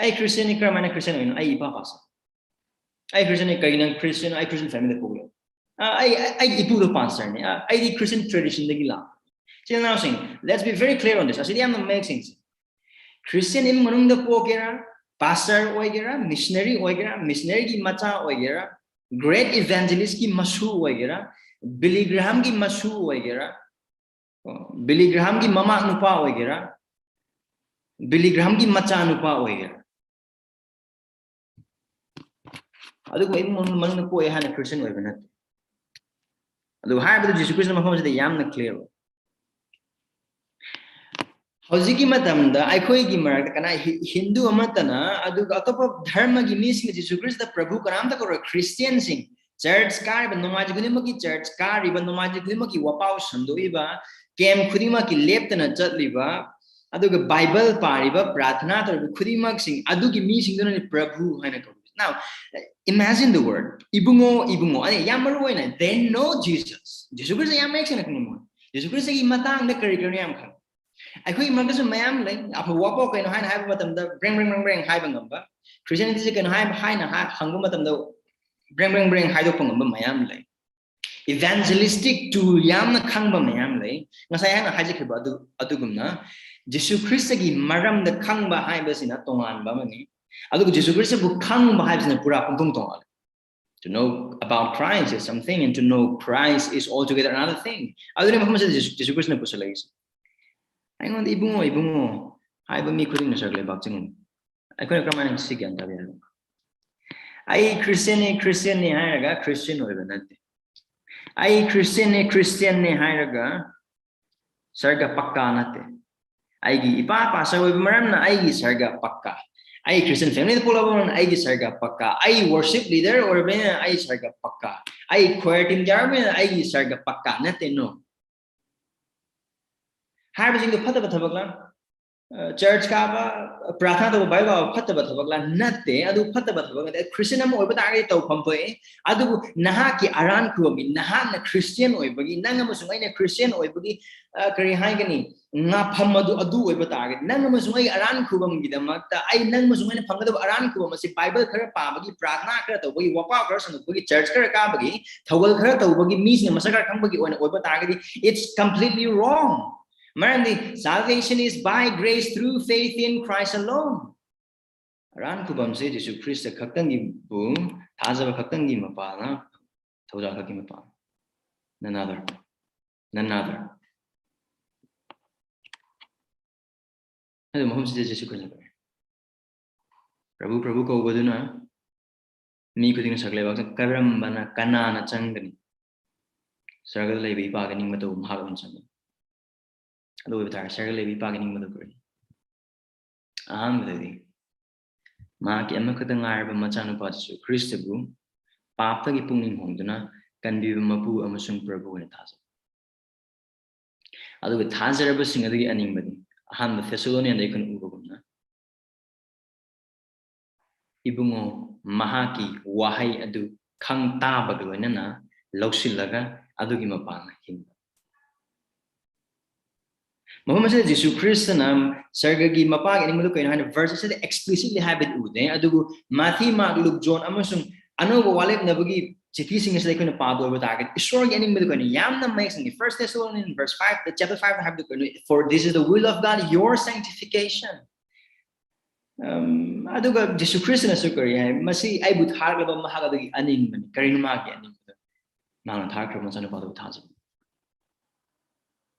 ꯑꯩ ꯈ꯭ꯔꯤꯁꯇꯤꯌꯥꯟꯅꯤ, ꯀꯔꯝꯍꯥꯏꯅ ꯈ꯭ꯔꯤꯁꯇꯤꯌꯥꯟ ꯑꯣꯏꯅꯣ? ꯑꯩ ꯏꯄꯥ ꯄꯥꯁꯇꯔ꯫ ꯑꯩ ꯈ꯭ꯔꯤꯁꯇꯤꯌꯥꯟꯅꯤ, ꯀꯩꯒꯤꯅꯣ ꯈ꯭ꯔꯤꯁꯇꯤꯌꯥꯟ? ꯑꯩ ꯈ꯭ꯔꯤꯁꯇꯤꯌꯥꯟ ꯐꯦꯃꯤꯂꯤꯗ ꯄꯣꯛꯂꯦ꯫ ꯑ, ꯑꯩ, ꯑꯩꯒꯤ ꯏꯄꯨꯗꯣ ꯄꯥꯁꯇꯔꯅꯤ꯫ ꯑ, ꯑꯩꯗꯤ ꯈ꯭ꯔꯤꯁꯇꯤꯌꯥꯟ ꯇ꯭ꯔꯦꯗꯤꯁꯟꯗꯒꯤ ꯂꯥꯛꯄ꯫ ꯏꯆꯤꯜ ꯏꯅꯥꯎꯁꯤꯡ, let's be very clear on this. ꯑꯁꯤꯗꯤ ꯌꯥꯝꯅ ꯃꯌꯦꯛ ꯁꯦꯡꯁꯤ꯫ ꯈ꯭ꯔꯤꯁꯇꯤꯌꯥꯟ ꯏꯃꯨꯡ ꯃꯅꯨꯡꯗ ꯄꯣꯛꯀꯦꯔꯥ, ꯄꯥꯁꯇꯔ ꯑꯣꯏꯒꯦꯔꯥ, ꯃꯤꯁꯅꯔꯤ ꯑꯣꯏꯒꯦꯔꯥ, ꯃꯤꯁꯅꯔꯤꯒꯤ ꯃꯆꯥ ꯑꯣꯏꯒꯦꯔꯥ, ꯒ꯭ꯔꯦꯠ ꯏꯚꯦꯟꯖꯦꯂꯤꯁꯀꯤ ꯃꯁꯨ ꯑꯣꯏꯒꯦꯔꯥ, ꯕꯤꯂꯤ ꯒ꯭ꯔꯥꯍꯥꯝꯒꯤ ꯃꯁꯨ ꯑꯣꯏꯒꯦꯔꯥ, ꯀꯣ, ꯕꯤꯂꯤ ꯒ꯭ꯔꯥꯍꯥꯝꯒꯤ ꯃꯃꯥ ꯅꯨꯄꯥ ꯑꯣꯏꯒꯦꯔꯥ, ꯕꯤꯂꯤ ꯒ꯭ꯔꯥꯍꯥꯝꯒꯤ ꯃꯆꯥ ꯅꯨꯄꯥ ꯑꯣꯏꯒꯦꯔꯥ, ꯑꯗꯨꯒꯨꯝꯕ ꯏꯃꯨꯡ ꯃꯅꯨꯡꯗ ꯄꯣꯛꯑꯦ ꯍꯥꯏꯅ ꯈ꯭ꯔꯤꯁꯇꯤꯌꯥꯟ ꯑꯣꯏꯕ ꯅꯠꯇꯦ꯫ ꯑꯗꯨ ꯍꯥꯏꯕꯗꯨ ꯖꯤꯁꯨ ꯈ꯭ꯔꯤꯁꯇ ꯃꯐꯝ ꯑꯁꯤꯗ ꯌꯥꯝꯅ ꯀ꯭ꯂꯤꯌꯥꯔ ꯑꯣꯏ꯫ ꯍꯧꯖꯤꯛꯀꯤ ꯃꯇꯝꯗ ꯑꯩꯈꯣꯏꯒꯤ ꯃꯔꯛꯇ ꯀꯅꯥ ꯍꯤ-, ꯍꯤꯟꯗꯨ ꯑꯃꯠꯇꯅ, ꯑꯗꯨꯒ ꯑꯇꯣꯞꯄ ꯙꯔꯃꯒꯤ ꯃꯤꯁꯤꯡꯅ ꯖꯤꯁꯨ ꯈ꯭ꯔꯤꯁꯇ ꯄ꯭ꯔꯚꯨ ꯀꯅꯥꯝꯇ ꯀꯧꯔꯣꯏ꯫ ꯈ꯭ꯔꯤꯁꯇꯤꯌꯥꯟꯁꯤꯡ, ꯆꯔꯆ ꯀꯥꯔꯤꯕ, ꯅꯣꯡꯃꯥꯏꯖꯤꯡ ꯈꯨꯗꯤꯡꯃꯛꯀꯤ ꯆꯔꯆ ꯀꯥꯔꯤꯕ, ꯅꯣꯡꯃꯥꯏꯖꯤꯡ ꯈꯨꯗꯤꯡꯃꯛꯀꯤ ꯋꯥꯄꯥꯎ ꯁꯟꯗꯣꯛꯏꯕ, ꯀꯦꯝ ꯈꯨꯗꯤꯡꯃꯛꯀꯤ ꯂꯦꯞꯇꯅ ꯆꯠꯂꯤꯕ, ꯑꯗꯨꯒ ꯕꯥꯏꯕꯜ ꯄꯥꯔꯤꯕ, ꯄ꯭ꯔꯥꯔꯊꯅꯥ ꯇꯧꯔꯤꯕ ꯈꯨꯗꯤꯡꯃꯛꯁꯤꯡ ꯑꯗꯨꯒꯤ ꯃꯤꯁꯤꯡꯗꯨꯅꯅꯤ ꯄ꯭ꯔꯚꯨ ꯍꯥꯏꯅ ꯀꯧꯔꯤꯁꯦ꯫ Now, imagine the word. ꯏꯕꯨꯡꯉꯣ, ꯏꯕꯨꯡꯉꯣ꯫ ꯑꯗꯩ ꯌꯥꯝ ꯃꯔꯨ ꯑꯣꯏꯅ, they know Jesus. Jesus Christ ꯌꯥꯝ ꯃꯌꯦꯛ ꯁꯦꯡꯅ ꯈꯪꯉꯤ ꯃꯣꯏ꯫ ꯖꯤꯁꯨ ꯈ꯭ꯔꯤꯁꯇꯒꯤ ꯃꯇꯥꯡꯗ ꯀꯔꯤ ꯀꯔꯤꯅꯣ ꯌꯥꯝ ꯈꯪꯉꯤ꯫ ꯑꯩꯈꯣꯏ ꯏꯃꯨꯡꯗꯁꯨ ꯃꯌꯥꯝ ꯂꯩ꯫ ꯑꯐꯕ ꯋꯥꯐꯥꯎ ꯀꯩꯅꯣ ꯍꯥꯏꯅ ꯍꯥꯏꯕ ꯃꯇꯝꯗ ꯕ꯭ꯔꯦꯡ ꯕ꯭ꯔꯦꯡ ꯕ꯭ꯔꯦꯡ ꯕ꯭ꯔꯦꯡ ꯍꯥꯏꯕ ꯉꯝꯕ, ꯈ꯭ꯔꯤꯁꯇꯤꯌꯥꯅꯤꯇꯤꯁꯦ ꯀꯩꯅꯣ ꯍꯥꯏ-, ꯍꯥꯏꯅ ꯍꯥ-, ꯍꯪꯕ ꯃꯇꯝꯗ ꯕ꯭ꯔꯦꯡ ꯕ꯭ꯔꯦꯡ ꯕ꯭ꯔꯦꯡ ꯍꯥꯏꯗꯣꯛꯄ ꯉꯝꯕ ꯃꯌꯥꯝ ꯂꯩ꯫ Evangelistic tool ꯌꯥꯝꯅ ꯈꯪꯕ ꯃꯌꯥꯝ ꯂꯩ꯫ ꯉꯁꯥꯏ ꯑꯩꯅ ꯍꯥꯏꯖꯈꯤꯕ ꯑꯗꯨ, ꯑꯗꯨꯒꯨꯝꯅ ꯖꯤꯁꯨ ꯈ꯭ꯔꯤꯁꯇꯒꯤ ꯃꯔꯝꯗ ꯈꯪꯕ ꯍꯥꯏꯕꯁꯤꯅ ꯇꯣꯉꯥꯟꯕ ꯑꯃꯅꯤ꯫ ꯑꯗꯨꯒ ꯖꯤꯁꯨ ꯈ꯭ꯔꯤꯁꯇꯕꯨ ꯈꯪꯕ ꯍꯥꯏꯕꯁꯤꯅ ꯄꯨꯔꯥ ꯄꯨꯡꯇꯣꯡ ꯇꯣꯉꯥꯜꯂꯦ꯫ To know about Christ is something, and to know Christ is altogether another thing. ꯑꯗꯨꯅ ꯃꯐꯝ ꯑꯁꯤꯗ ꯖꯤꯁꯨ, ꯖꯤꯁꯨ ꯈ꯭ꯔꯤꯁꯇꯅ ꯄꯨꯁꯜꯂꯛꯏꯁꯦ꯫ ꯑꯩꯉꯣꯟꯗ "ꯏꯕꯨꯡꯉꯣ, ꯏꯕꯨꯡꯉꯣ" ꯍꯥꯏꯕ ꯃꯤ ꯈꯨꯗꯤꯡꯅ ꯁꯔꯒ ꯂꯩꯕꯥꯛ ꯆꯤꯡꯉꯨ꯫ ꯑꯩꯈꯣꯏꯅ ꯀꯔꯝꯍꯥꯏꯅ ꯁꯤ ꯒ꯭ꯌꯥꯟ ꯇꯥꯕ ꯌꯥꯒꯅꯤ? "ꯑꯩ ꯈ꯭ꯔꯤꯁꯇꯤꯌꯥꯟꯅꯤ, ꯈ꯭ꯔꯤꯁꯇꯤꯌꯥꯟꯅꯤ" ꯍꯥꯏꯔꯒ ꯈ꯭ꯔꯤꯁꯇꯤꯌꯥꯟ ꯑꯣꯏꯕ ꯅꯠꯇꯦ꯫ "ꯑꯩ ꯈ꯭ꯔꯤꯁꯇꯤꯌꯥꯟꯅꯤ, ꯈ꯭ꯔꯤꯁꯇꯤꯌꯥꯟꯅꯤ" ꯍꯥꯏꯔꯒ ꯁꯔꯒ ꯄꯛꯀꯥ ꯅꯠꯇꯦ꯫ "ꯑꯩꯒꯤ ꯏꯄꯥ ꯄꯥꯁꯇꯔ ꯑꯣꯏꯕ ꯃꯔꯝꯅ ꯑꯩꯒꯤ ꯁꯔꯒ ꯄꯛꯀꯥ꯫ ꯑꯩ ꯈ꯭ꯔꯤꯁꯇꯤꯌꯥꯟ ꯐꯦꯃꯤꯂꯤꯗ ꯄꯣꯛꯂꯛꯄ ꯃꯔꯝꯅ ꯑꯩꯒꯤ ꯁꯔꯒ ꯄꯛꯀꯥ꯫ ꯑꯩ ꯋꯔꯁꯤꯞ ꯂꯤꯗꯔ ꯑꯣꯏꯔꯕꯅꯤꯅ ꯑꯩ ꯁꯔꯒ ꯄꯛꯀꯥ꯫ ꯑꯩ ꯈ꯭ꯋꯥꯌꯔ ꯇꯤꯝ ꯌꯥꯎꯔꯕꯅꯤꯅ ꯑꯩꯒꯤ ꯁꯔꯒ ꯄꯛꯀꯥ" ꯅꯠꯇꯦ, no꯫ ꯍꯥꯏꯕꯁꯤꯡꯗꯨ ꯐꯠꯇꯕ ꯊꯕꯛꯂ? ꯑ, ꯆꯔꯆ ꯀꯥꯕ, ꯄ꯭ꯔꯥꯔꯊꯅꯥ ꯇꯧꯕ, ꯕꯥꯏꯕꯜ ꯄꯥꯕ ꯐꯠꯇꯕ ꯊꯕꯛꯂ? ꯅꯠꯇꯦ, ꯑꯗꯨ ꯐꯠꯇꯕ ꯊꯕꯛ ꯅꯠꯇꯦ꯫ ꯈ꯭ꯔꯤꯁꯇꯤꯌꯥꯟ ꯑꯃ ꯑꯣꯏꯕ ꯇꯥꯔꯒꯗꯤ ꯇꯧꯐꯝ ꯊꯣꯛꯑꯦ꯫ ꯑꯗꯨꯕꯨ ꯅꯍꯥꯛꯀꯤ ꯑꯔꯥꯟ ꯈꯨꯕꯝꯒꯤ, ꯅꯍꯥꯛꯅ ꯈ꯭ꯔꯤꯁꯇꯤꯌꯥꯟ ꯑꯣꯏꯕꯒꯤ, ꯅꯪ ꯑꯃꯁꯨꯡ ꯑꯩꯅ ꯈ꯭ꯔꯤꯁꯇꯤꯌꯥꯟ ꯑꯣꯏꯕꯒꯤ, ꯑ, ꯀꯔꯤ ꯍꯥꯏꯒꯅꯤ, ꯉꯥꯐꯝ ꯑꯗꯨ, ꯑꯗꯨ ꯑꯣꯏꯕ ꯇꯥꯔꯒꯗꯤ, ꯅꯪ ꯑꯃꯁꯨꯡ ꯑꯩ ꯑꯔꯥꯟ ꯈꯨꯕꯝꯒꯤꯗꯃꯛꯇ, ꯑꯩ, ꯅꯪ ꯑꯃꯁꯨꯡ ꯑꯩꯅ ꯐꯪꯒꯗꯕ ꯑꯔꯥꯟ ꯈꯨꯕꯝ ꯑꯁꯤ ꯕꯥꯏꯕꯜ ꯈꯔ ꯄꯥꯕꯒꯤ, ꯄ꯭ꯔꯥꯔꯊꯅꯥ ꯈꯔ ꯇꯧꯕꯒꯤ, ꯋꯥꯄꯥꯎ ꯈꯔ ꯁꯟꯗꯣꯛꯄꯒꯤ, ꯆꯔꯆ ꯈꯔ ꯀꯥꯕꯒꯤ, ꯊꯧꯒꯜ ꯈꯔ ꯇꯧꯕꯒꯤ, ꯃꯤꯁꯤꯡꯅ ꯃꯁꯛ ꯈꯔ ꯈꯪꯕꯒꯤ ꯑꯣꯏꯅ ꯑꯣꯏꯕ ꯇꯥꯔꯒꯗꯤ, it's completely wrong. ꯃꯔꯝꯗꯤ salvation is by grace through faith in Christ alone. ꯑꯔꯥꯟ ꯈꯨꯕꯝꯁꯦ ꯖꯤꯁꯨ ꯈ꯭ꯔꯤꯁꯇ ꯈꯛꯇꯪꯒꯤꯕꯨ ꯊꯥꯖꯕ ꯈꯛꯇꯪꯒꯤ ꯃꯄꯥꯅ, ꯊꯧꯖꯥꯜ ꯈꯛꯀꯤ ꯃꯄꯥꯅ꯫ None other. None other. ꯑꯗꯨ ꯃꯐꯝꯁꯤꯗ ꯖꯤꯁꯨ ꯈ꯭ꯔꯤꯁꯇ ꯀꯧꯏ꯫ "ꯄ꯭ꯔꯚꯨ, ꯄ꯭ꯔꯚꯨ" ꯀꯧꯕꯗꯨꯅ ꯃꯤ ꯈꯨꯗꯤꯡꯅ ꯁꯔꯒ ꯂꯩꯕꯥꯛꯇ ꯀꯔꯝꯕꯅ, ꯀꯅꯥꯅ ꯆꯪꯒꯅꯤ? ꯁꯔꯒꯗ ꯂꯩꯕ ꯏꯄꯥꯒꯤ ꯅꯤꯡꯕ ꯇꯧꯕ ꯃꯍꯥꯛ ꯑꯗꯨꯝ ꯆꯪꯒꯅꯤ꯫ ꯑꯗꯨ ꯑꯣꯏꯕ ꯇꯥꯔꯒꯗꯤ ꯁꯔꯒ ꯂꯩꯕ ꯏꯄꯥꯒꯤ ꯅꯤꯡꯕꯗꯨ ꯀꯔꯤꯅꯣ? ꯑꯍꯥꯟꯕꯗꯗꯤ ꯃꯍꯥꯛꯀꯤ ꯑꯃꯈꯛꯇ ꯉꯥꯏꯔꯕ ꯃꯆꯥꯅꯨꯄꯥ ꯖꯤꯁꯨ ꯈ꯭ꯔꯤꯁꯇꯕꯨ ꯄꯥꯞꯇꯒꯤ ꯄꯨꯛꯅꯤꯡ ꯍꯣꯡꯗꯨꯅ ꯀꯟꯕꯤꯕ ꯃꯄꯨ ꯑꯃꯁꯨꯡ ꯄ꯭ꯔꯚꯨ ꯑꯣꯏꯅ ꯊꯥꯖꯩ꯫ ꯑꯗꯨꯒ ꯊꯥꯖꯔꯕꯁꯤꯡ ꯑꯗꯨꯒꯤ ꯑꯅꯤꯡꯕꯗꯤ ꯑꯍꯥꯟꯕ ꯊꯦꯁꯥꯂꯣꯅꯤꯌꯥꯗ ꯑꯩꯈꯣꯏꯅ ꯎꯕꯒꯨꯝꯅ, "ꯏꯕꯨꯡꯉꯣ, ꯃꯍꯥꯛꯀꯤ ꯋꯥꯍꯩ ꯑꯗꯨ ꯈꯪ ꯇꯥꯕꯒ ꯂꯣꯏꯅꯅ ꯂꯧꯁꯤꯜꯂꯒ ꯑꯗꯨꯒꯤ ꯃꯄꯥꯟꯅ ꯍꯤꯡꯕ꯫ ꯃꯐꯝ ꯑꯁꯤꯗ ꯖꯤꯁꯨ ꯈ꯭ꯔꯤꯁꯇꯅ ꯁꯔꯒꯒꯤ ꯃꯄꯥꯒꯤ ꯑꯅꯤꯡꯕꯗꯨ ꯀꯩꯅꯣ ꯍꯥꯏꯅ verse ꯑꯁꯤꯗ explicitly ꯍꯥꯏꯕꯗꯤ ꯎꯗꯦ, ꯑꯗꯨꯕꯨ ꯃꯥꯊꯤ, ꯃꯥꯔꯛ, ꯂꯨꯛ, ꯖꯣꯟ ꯑꯃꯁꯨꯡ ꯑꯅꯧꯕ ꯋꯥꯔꯦꯞꯅꯕꯒꯤ ꯆꯤꯊꯤꯁꯤꯡ ꯑꯁꯤꯗ ꯑꯩꯈꯣꯏꯅ ꯄꯥꯕ ꯑꯣꯏꯕ ꯇꯥꯔꯒꯗꯤ ꯏꯁꯣꯔꯒꯤ ꯑꯅꯤꯡꯕꯗꯨ ꯀꯩꯅꯣ ꯌꯥꯝꯅ ꯃꯌꯦꯛ ꯁꯦꯡꯉꯤ꯫ First Thessalonians verse five, chapter five ꯍꯥꯏꯕꯗꯨ ꯀꯩꯅꯣ? "For this is the will of God, your sanctification." ꯑꯗꯨꯒ ꯖꯤꯁꯨ ꯈ꯭ꯔꯤꯁꯇꯅꯁꯨ ꯀꯔꯤ ꯍꯥꯏ? "ꯃꯁꯤ ꯑꯩꯕꯨ ꯊꯥꯔꯛꯂꯕ ꯃꯍꯥꯛ ꯑꯗꯨꯒꯤ ꯑꯅꯤꯡꯕꯅꯤ꯫" ꯀꯔꯤꯅꯣ ꯃꯥꯒꯤ ꯑꯅꯤꯡꯕꯗꯣ? ꯃꯥꯅ ꯊꯥꯔꯛꯈ꯭ꯔꯕ ꯃꯆꯥꯅꯨꯄꯥꯗꯨꯕꯨ ꯊꯥꯖꯕ꯫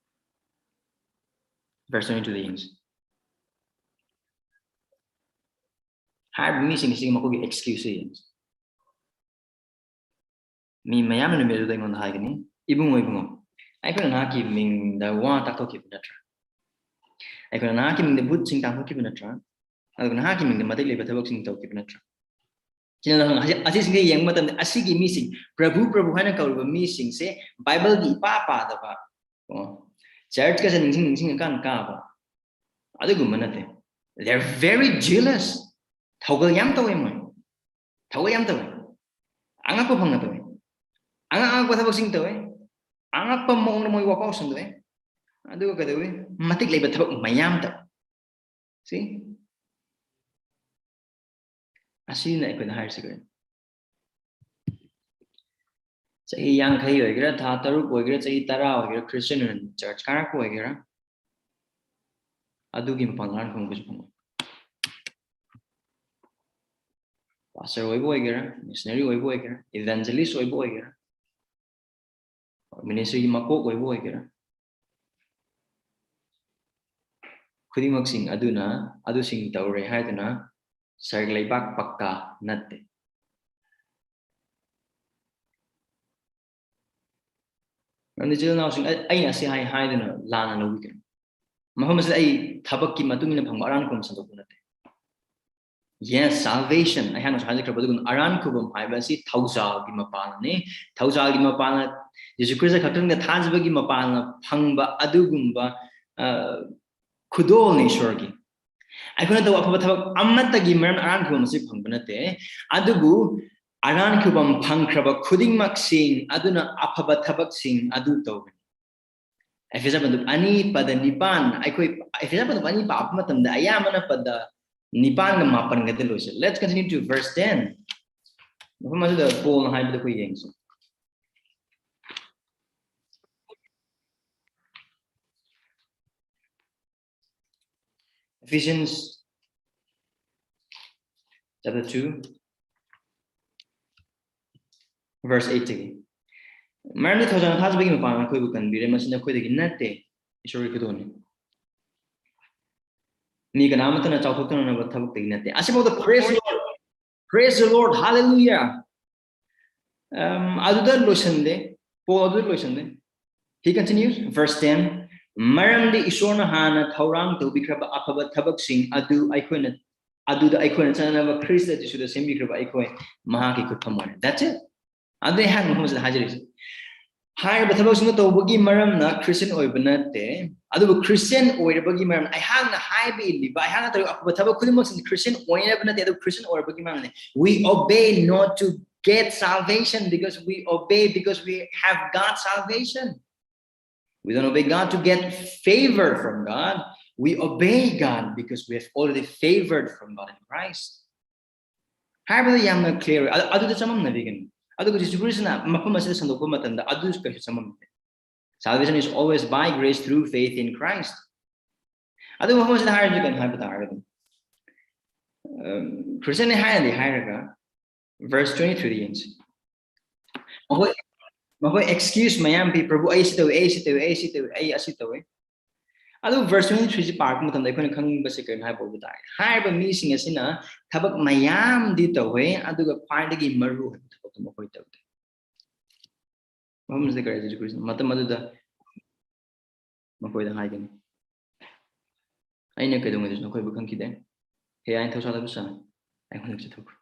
Verse twenty two ꯗ ꯌꯦꯡꯁꯤ꯫ ꯍꯥꯏꯔꯤꯕ ꯃꯤꯁꯤꯡꯁꯤꯒꯤ ꯃꯈꯣꯏꯒꯤ excuse ꯁꯦ ꯌꯦꯡꯁꯤ꯫ ꯃꯤ ꯃꯌꯥꯝꯅ ꯅꯨꯃꯤꯠ ꯑꯗꯨꯗ ꯑꯩꯉꯣꯟꯗ ꯍꯥꯏꯒꯅꯤ, "ꯏꯕꯨꯡꯉꯣ, ꯏꯕꯨꯡꯉꯣ, ꯑꯩꯈꯣꯏꯅ ꯅꯍꯥꯛꯀꯤ ꯃꯤꯡꯗ ꯋꯥ ꯇꯥꯛꯊꯣꯛꯈꯤꯕ ꯅꯠꯇ꯭ꯔꯥ? ꯑꯩꯈꯣꯏꯅ ꯅꯍꯥꯛꯀꯤ ꯃꯤꯡꯗ ꯚꯨꯠꯁꯤꯡ ꯇꯥꯟꯊꯣꯛꯈꯤꯕ ꯅꯠꯇ꯭ꯔꯥ? ꯑꯗꯨꯒ ꯅꯍꯥꯛꯀꯤ ꯃꯤꯡꯗ ꯃꯇꯤꯛ ꯂꯩꯕ ꯊꯕꯛꯁꯤꯡ ꯇꯧꯈꯤꯕ ꯅꯠꯇ꯭ꯔꯥ?" ꯁꯤꯅ ꯍꯪ-, ꯑꯁꯤ-, ꯑꯁꯤꯁꯤꯡꯁꯦ ꯌꯦꯡꯕ ꯃꯇꯝꯗ ꯑꯁꯤꯒꯤ ꯃꯤꯁꯤꯡ, "ꯄ꯭ꯔꯚꯨ, ꯄ꯭ꯔꯚꯨ" ꯍꯥꯏꯅ ꯀꯧꯔꯤꯕ ꯃꯤꯁꯤꯡꯁꯦ ꯕꯥꯏꯕꯜꯒꯤ ꯏꯄꯥ ꯄꯥꯗꯕ, ꯀꯣ, ꯆꯔꯆꯀꯁꯦ ꯅꯤꯡꯁꯤꯡ ꯅꯤꯡꯁꯤꯡꯉꯀꯥꯟꯗ ꯀꯥꯕ, ꯑꯗꯨꯒꯨꯝꯕ ꯅꯠꯇꯦ꯫ They are very jealous. ꯊꯧꯒꯜ ꯌꯥꯝ ꯇꯧꯋꯦ ꯃꯣꯏ꯫ ꯊꯧꯒꯜ ꯌꯥꯝ ꯇꯧꯋꯦ꯫ ꯑꯉꯛꯄ ꯐꯪꯅ ꯇꯧꯋꯦ꯫ ꯑꯉꯛ ꯑꯉꯛꯄ ꯊꯕꯛꯁꯤꯡ ꯇꯧꯋꯦ꯫ ꯑꯉꯛꯄ ꯃꯑꯣꯡꯗ ꯃꯣꯏ ꯋꯥꯄꯥꯎ ꯁꯟꯗꯣꯛꯑꯦ꯫ ꯑꯗꯨꯒ ꯀꯩꯗꯧꯋꯤ? ꯃꯇꯤꯛ ꯂꯩꯕ ꯊꯕꯛ ꯃꯌꯥꯝ ꯇꯧ꯫ ꯁꯤ? ꯑꯁꯤꯅ ꯑꯩꯈꯣꯏꯅ ꯍꯥꯏꯔꯤꯁꯤ ꯀꯔꯤꯅꯣ? ꯆꯍꯤ ꯌꯥꯡꯈꯩ ꯑꯣꯏꯒꯦꯔꯥ, ꯊꯥ ꯇꯔꯨꯛ ꯑꯣꯏꯒꯦꯔꯥ, ꯆꯍꯤ ꯇꯔꯥ ꯑꯣꯏꯒꯦꯔꯥ, ꯈ꯭ꯔꯤꯁꯇꯤꯌꯟ ꯑꯣꯏꯅ ꯆꯔꯆ ꯀꯥꯔꯛꯄ ꯑꯣꯏꯒꯦꯔꯥ, ꯑꯗꯨꯒꯤ ꯃꯄꯥꯟ ꯂꯥꯟ ꯈꯪꯕꯁꯨ ꯐꯪꯉꯣꯏ꯫ ꯄꯥꯁꯇꯔ ꯑꯣꯏꯕ ꯑꯣꯏꯒꯦꯔꯥ, ꯃꯤꯁꯅꯔꯤ ꯑꯣꯏꯕ ꯑꯣꯏꯒꯦꯔꯥ, ꯏꯚꯦꯟꯖꯦꯂꯤꯁ ꯑꯣꯏꯕ ꯑꯣꯏꯒꯦꯔꯥ, ꯃꯤꯅꯤꯁꯇ꯭ꯔꯤꯒꯤ ꯃꯀꯣꯛ ꯑꯣꯏꯕ ꯑꯣꯏꯒꯦꯔꯥ, ꯈꯨꯗꯤꯡꯃꯛꯁꯤꯡ ꯑꯗꯨꯅ, ꯑꯗꯨꯁꯤꯡ ꯇꯧꯔꯦ ꯍꯥꯏꯗꯨꯅ ꯁꯔꯒ ꯂꯩꯕꯥꯛ ꯄꯛꯀꯥ ꯅꯠꯇꯦ꯫ ꯃꯔꯝꯗꯤ ꯏꯆꯤꯜ ꯏꯅꯥꯎꯁꯤꯡ, ꯑꯩ-, ꯑꯩꯅ ꯑꯁꯤ ꯍꯥꯏ ꯍꯥꯏꯗꯨꯅ ꯂꯥꯟꯅ ꯂꯧꯕꯤꯒꯅꯨ꯫ ꯃꯐꯝ ꯑꯁꯤꯗ ꯑꯩ ꯊꯕꯛꯀꯤ ꯃꯇꯨꯡ ꯏꯟꯅ ꯐꯪꯕ ꯑꯔꯥꯟ ꯈꯨꯕꯝ ꯁꯟꯗꯣꯛꯄ ꯅꯠꯇꯦ꯫ Yes, salvation, ꯑꯩꯍꯥꯛꯅꯁꯨ ꯍꯥꯏꯖꯈ꯭ꯔꯕ ꯑꯗꯨꯒꯨꯝꯅ ꯑꯔꯥꯟ ꯈꯨꯕꯝ ꯍꯥꯏꯕ ꯑꯁꯤ ꯊꯧꯖꯥꯜꯒꯤ ꯃꯄꯥꯟꯅꯤ꯫ ꯊꯧꯖꯥꯜꯒꯤ ꯃꯄꯥꯟꯅ ꯌꯦꯁꯨ ꯈ꯭ꯔꯤꯁꯇ ꯈꯛꯇꯪꯗ ꯊꯥꯖꯕꯒꯤ ꯃꯄꯥꯟꯅ ꯐꯪꯕ ꯑꯗꯨꯒꯨꯝꯕ, ꯑ, ꯈꯨꯗꯣꯜꯅꯤ ꯏꯁꯣꯔꯒꯤ꯫ ꯑꯩꯈꯣꯏꯅ ꯇꯧꯕ ꯑꯐꯕ ꯊꯕꯛ ꯑꯃꯠꯇꯒꯤ ꯃꯔꯝ ꯑꯔꯥꯟ ꯈꯨꯕꯝ ꯑꯁꯤ ꯐꯪꯕ ꯅꯠꯇꯦ, ꯑꯗꯨꯕꯨ ꯑꯔꯥꯟ ꯈꯨꯕꯝ ꯐꯪꯈ꯭ꯔꯕ ꯈꯨꯗꯤꯡꯃꯛꯁꯤꯡ ꯑꯗꯨꯅ ꯑꯐꯕ ꯊꯕꯛꯁꯤꯡ ꯑꯗꯨ ꯇꯧꯒꯅꯤ꯫ ꯑꯦꯐꯦꯁ ꯄꯟꯗꯨꯞ ꯑꯅꯤ ꯄꯗ ꯅꯤꯄꯥꯟ, ꯑꯩꯈꯣꯏ ꯑꯦꯐꯦꯁ ꯄꯟꯗꯨꯞ ꯑꯅꯤ ꯄꯥꯕ ꯃꯇꯝꯗ ꯑꯌꯥꯝꯕꯅ ꯄꯗ ꯅꯤꯄꯥꯟꯒ ꯃꯥꯄꯟꯒꯗ ꯂꯣꯏꯁꯤꯜꯂꯦ꯫ Let's continue to verse ten. ꯃꯐꯝ ꯑꯗꯨꯗ ꯄꯣꯜꯅ ꯍꯥꯏꯕꯗꯨ ꯑꯩꯈꯣꯏ ꯌꯦꯡꯁꯤ꯫ Ephesians chapter two, verse eight ꯇꯒꯤ꯫ ꯃꯔꯝꯗꯤ ꯊꯧꯖꯥꯜ ꯊꯥꯖꯕꯒꯤ ꯃꯄꯥꯟꯅ ꯑꯩꯈꯣꯏꯕꯨ ꯀꯟꯕꯤꯔꯦ, ꯃꯁꯤ ꯅꯈꯣꯏꯗꯒꯤ ꯅꯠꯇꯦ, ꯏꯁꯣꯔꯒꯤ ꯈꯨꯗꯣꯜꯅꯤ꯫ ꯃꯤ ꯀꯅꯥꯃꯠꯇꯅ ꯆꯥꯎꯊꯣꯛꯆꯅꯅꯕ ꯊꯕꯛꯇꯒꯤ ꯅꯠꯇꯦ꯫ ꯑꯁꯤꯐꯥꯎꯗ praise the Lord, praise the Lord, hallelujah. Um, ꯑꯗꯨꯗ ꯂꯣꯏꯁꯟꯗꯦ, ꯄꯣꯜ ꯑꯗꯨꯗ ꯂꯣꯏꯁꯟꯗꯦ꯫ He continues, verse ten, ꯃꯔꯝꯗꯤ ꯏꯁꯣꯔꯅ ꯍꯥꯟꯅ ꯊꯧꯔꯥꯡ ꯇꯧꯕꯤꯈ꯭ꯔꯕ ꯑꯐꯕ ꯊꯕꯛꯁꯤꯡ ꯑꯗꯨ ꯑꯩꯈꯣꯏꯅ, ꯑꯗꯨꯗ ꯑꯩꯈꯣꯏꯅ ꯆꯠꯅꯅꯕ ꯈ꯭ꯔꯤꯁꯇ ꯖꯤꯁꯨꯗ ꯁꯦꯝꯕꯤꯈ꯭ꯔꯕ ꯑꯩꯈꯣꯏ ꯃꯍꯥꯛꯀꯤ ꯈꯨꯠꯐꯝ ꯑꯣꯏꯔꯦ꯫ That's it. ꯑꯗꯨ ꯑꯩꯍꯥꯛ ꯃꯐꯝꯁꯤꯗ ꯍꯥꯏꯖꯔꯤꯁꯦ꯫ ꯍꯥꯏꯔꯤꯕ ꯊꯕꯛꯁꯤꯡꯗꯨ ꯇꯧꯕꯒꯤ ꯃꯔꯝꯅ ꯈ꯭ꯔꯤꯁꯇꯤꯌꯟ ꯑꯣꯏꯕ ꯅꯠꯇꯦ, ꯑꯗꯨꯕꯨ ꯈ꯭ꯔꯤꯁꯇꯤꯌꯥꯟ ꯑꯣꯏꯔꯕꯒꯤ ꯃꯔꯝ, ꯑꯩꯍꯥꯛꯅ ꯍꯥꯏꯕ ꯏꯜꯂꯤꯕ, ꯑꯩꯍꯥꯛꯅ ꯇꯧꯔꯤꯕ ꯑꯐꯕ ꯊꯕꯛ ꯈꯨꯗꯤꯡꯃꯛꯁꯤꯡ ꯈ꯭ꯔꯤꯁꯇꯤꯌꯟ ꯑꯣꯏꯅꯕ ꯅꯠꯇꯦ, ꯑꯗꯨꯕꯨ Christian ꯑꯣꯏꯔꯕꯒꯤ ꯃꯔꯝꯅꯤ꯫ We obey not to get salvation because we obey because we have God's salvation. We don't obey God to get favor from God. We obey God because we have already favored from God in Christ. ꯍꯥꯏꯕꯗ ꯌꯥꯝꯅ clear ꯑꯣꯏ꯫ ꯑꯗꯨꯗ ꯆꯃꯝꯅꯕꯤꯒꯅꯤ꯫ ꯑꯗꯨꯒ ꯖꯤꯁꯨ ꯈ꯭ꯔꯤꯁꯇꯅ ꯃꯐꯝ ꯑꯁꯤꯗ ꯁꯟꯗꯣꯛꯄ ꯃꯇꯝꯗ ꯑꯗꯨꯁꯨ ꯀꯩꯁꯨ ꯆꯃꯝꯅꯗꯦ꯫ Salvation is always by grace through faith in Christ. ꯑꯗꯨ ꯃꯐꯝ ꯑꯁꯤꯗ ꯍꯥꯏꯔꯤꯁꯤ ꯀꯩꯅꯣ ꯍꯥꯏꯕ ꯇꯥꯔꯒꯗꯤ, ꯈ꯭ꯔꯤꯁꯇꯤꯌꯟꯅꯤ ꯍꯥꯏꯅꯗꯤ ꯍꯥꯏꯔꯒ, verse twenty three ꯗ ꯌꯦꯡꯁꯤ꯫ ꯃꯈꯣꯏ ꯃꯈꯣꯏ excuse ꯃꯌꯥꯝ ꯄꯤ, "ꯄ꯭ꯔꯚꯨ, ꯑꯩ ꯁꯤ ꯇꯧꯏ, ꯑꯩ ꯁꯤ ꯇꯧꯏ, ꯑꯩ ꯁꯤ ꯇꯧꯏ, ꯑꯩ ꯑꯁꯤ ꯇꯧꯏ"꯫ ꯑꯗꯨ verse twenty three ꯁꯤ ꯄꯥꯔꯛꯄ ꯃꯇꯝꯗ ꯑꯩꯈꯣꯏꯅ ꯈꯪꯅꯤꯡꯕꯁꯦ ꯀꯔꯤꯅꯣ ꯍꯥꯏꯕ ꯑꯣꯏꯕ ꯇꯥꯔꯦ, ꯍꯥꯏꯔꯤꯕ ꯃꯤꯁꯤꯡ ꯑꯁꯤꯅ ꯊꯕꯛ ꯃꯌꯥꯝꯗꯤ ꯇꯧꯋꯦ, ꯑꯗꯨꯒ ꯈ꯭ꯋꯥꯏꯗꯒꯤ ꯃꯔꯨ ꯑꯣꯏꯕ ꯊꯕꯛꯇꯨ ꯃꯈꯣꯏ ꯇꯧꯗꯦ꯫ ꯃꯐꯝꯁꯤꯗ ꯀꯔꯤ ꯍꯥꯏ? ꯖꯤꯁꯨ ꯈ꯭ꯔꯤꯁꯇ ꯃꯇꯝ ꯑꯗꯨꯗ ꯃꯈꯣꯏꯗ ꯍꯥꯏꯒꯅꯤ, "ꯑꯩꯅ ꯀꯩꯗꯧꯉꯩꯗꯁꯨ ꯅꯈꯣꯏꯕꯨ ꯈꯪꯈꯤꯗꯦ꯫ ꯍꯦ ꯑꯩꯅ ꯊꯧꯁꯥꯗꯕ ꯁꯥ, ꯑꯩꯉꯣꯟꯗ ꯆꯠꯊꯣꯛꯈ꯭ꯔꯣ"꯫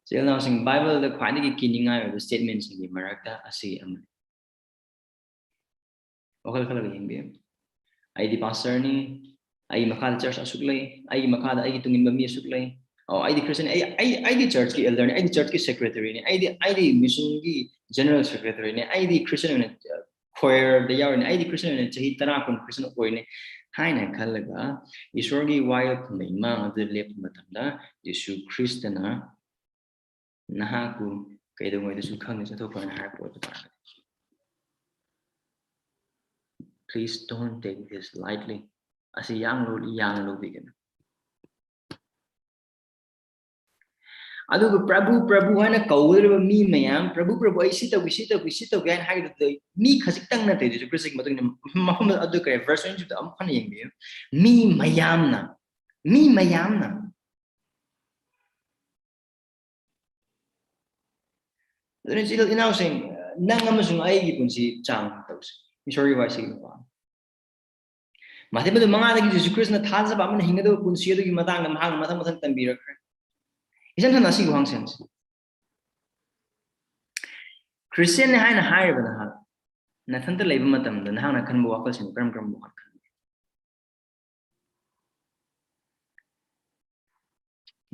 ꯏꯆꯤꯜ ꯏꯅꯥꯎꯁꯤꯡ, ꯕꯥꯏꯕꯜꯗ ꯈ꯭ꯋꯥꯏꯗꯒꯤ ꯀꯤꯅꯤꯡꯉꯥꯏ ꯑꯣꯏꯕ statement ꯁꯤꯡꯒꯤ ꯃꯔꯛꯇ ꯑꯁꯤ ꯑꯃꯅꯤ꯫ ꯋꯥꯈꯜ ꯈꯜꯂꯒ ꯌꯦꯡꯕꯤꯌꯨ꯫ ꯑꯩꯗꯤ ꯄꯥꯁꯇꯔꯅꯤ, ꯑꯩꯒꯤ ꯃꯈꯥꯗ church ꯑꯁꯨꯛ ꯂꯩ, ꯑꯩꯒꯤ ꯃꯈꯥꯗ ꯑꯩꯒꯤ ꯇꯨꯡ ꯏꯟꯕ ꯃꯤ ꯑꯁꯨꯛ ꯂꯩ, ꯑꯣ, ꯑꯩꯗꯤ Christian, ꯑꯩ ꯑꯩ ꯑꯩꯗꯤ churchꯀꯤ elderꯅꯤ, ꯑꯩꯗꯤ churchꯀꯤ secretaryꯅꯤ, ꯑꯩꯗꯤ ꯑꯩꯗꯤ missionꯒꯤ general secretaryꯅꯤ, ꯑꯩꯗꯤ Christian ꯑꯣꯏꯅ choirꯗ ꯌꯥꯎꯔꯤꯅꯤ, ꯑꯩꯗꯤ Christian ꯑꯣꯏꯅ ꯆꯍꯤ ꯇꯔꯥ ꯀꯨꯟ Christian ꯑꯣꯏꯔꯤꯅꯤ ꯍꯥꯏꯅ ꯈꯜꯂꯒ ꯏꯁꯣꯔꯒꯤ ꯋꯥꯌꯦꯜ ꯐꯝꯕ ꯏꯃꯥꯡ ꯑꯗꯨꯗ ꯂꯦꯞꯄ ꯃꯇꯝꯗ ꯌꯦꯁꯨ ꯈ꯭ꯔꯤꯁꯇꯅ ꯅꯍꯥꯛꯄꯨ ꯀꯩꯗꯧꯉꯩꯗꯁꯨ ꯈꯪꯅ ꯆꯠꯊꯣꯛꯈ꯭ꯔꯣ ꯍꯥꯏꯅ ꯍꯥꯏꯔꯛꯄ ꯑꯣꯏꯕ ꯇꯥꯔꯒꯗꯤ, please don't take this lightly. ꯑꯁꯤ ꯌꯥꯝꯅ ꯂꯧ- ꯌꯥꯝꯅ ꯂꯧꯕꯤꯒꯅꯨ꯫ ꯑꯗꯨꯒ ꯄ꯭ꯔꯚꯨ ꯄ꯭ꯔꯚꯨ ꯍꯥꯏꯅ ꯀꯧꯒꯗꯧꯔꯤꯕ ꯃꯤ ꯃꯌꯥꯝ, ꯄ꯭ꯔꯚꯨ ꯄ꯭ꯔꯚꯨ ꯑꯩ ꯁꯤ ꯇꯧꯒꯦ, ꯁꯤ ꯇꯧꯒꯦ, ꯁꯤ ꯇꯧꯒꯦ ꯍꯥꯏꯅ ꯍꯥꯏꯒꯗꯕꯗ ꯃꯤ ꯈꯖꯤꯛꯇꯪ ꯅꯠꯇꯦ꯫ ꯖꯤꯁꯨ ꯈ꯭ꯔꯤꯁꯇꯒꯤ ꯃꯇꯨꯡ ꯏꯟꯅ ꯃꯐꯝ ꯑꯗꯨ ꯀꯔꯤ verse twenty-twoꯗ ꯑꯃꯨꯛ ꯍꯟꯅ ꯌꯦꯡꯕꯤꯌꯨ꯫ ꯃꯤ ꯃꯌꯥꯝꯅ, ꯃꯤ ꯃꯌꯥꯝꯅ ꯑꯗꯨꯅ ꯏꯆꯤꯜ ꯏꯅꯥꯎꯁꯤꯡ, ꯅꯪ ꯑꯃꯁꯨꯡ ꯑꯩꯒꯤ ꯄꯨꯟꯁꯤ ꯆꯥꯡ ꯇꯧꯁꯤ꯫ ꯏꯁꯣꯔꯒꯤ ꯋꯥꯔꯤꯁꯤꯒꯤ ꯃꯄꯥ ꯃꯥꯊꯦ ꯃꯗꯨ ꯃꯉꯥꯗꯒꯤ ꯖꯤꯁꯨ ꯈ꯭ꯔꯤꯁꯇꯅ ꯊꯥꯖꯕ ꯑꯃꯅ ꯍꯤꯡꯒꯗꯕ ꯄꯨꯟꯁꯤ ꯑꯗꯨꯒꯤ ꯃꯇꯥꯡꯗ ꯃꯍꯥꯛꯅ ꯃꯊꯪ ꯃꯊꯪ ꯇꯝꯕꯤꯔꯛꯈ꯭ꯔꯦ꯫ ꯏꯆꯝ ꯆꯝꯅ ꯑꯁꯤꯒꯤ ꯋꯥꯍꯪ ꯁꯦꯝꯁꯤ꯫ ꯈ꯭ꯔꯤꯁꯇꯤꯌꯟꯅꯤ ꯍꯥꯏꯅ ꯍꯥꯏꯔꯤꯕ ꯅꯍꯥꯛ ꯅꯊꯟꯇ ꯂꯩꯕ ꯃꯇꯝꯗ ꯅꯍꯥꯛꯅ ꯈꯟꯕ ꯋꯥꯈꯜꯁꯤꯡ ꯀꯔꯝ ꯀꯔꯝꯕ ꯋꯥꯈꯜ ꯈꯟꯕꯒꯦ?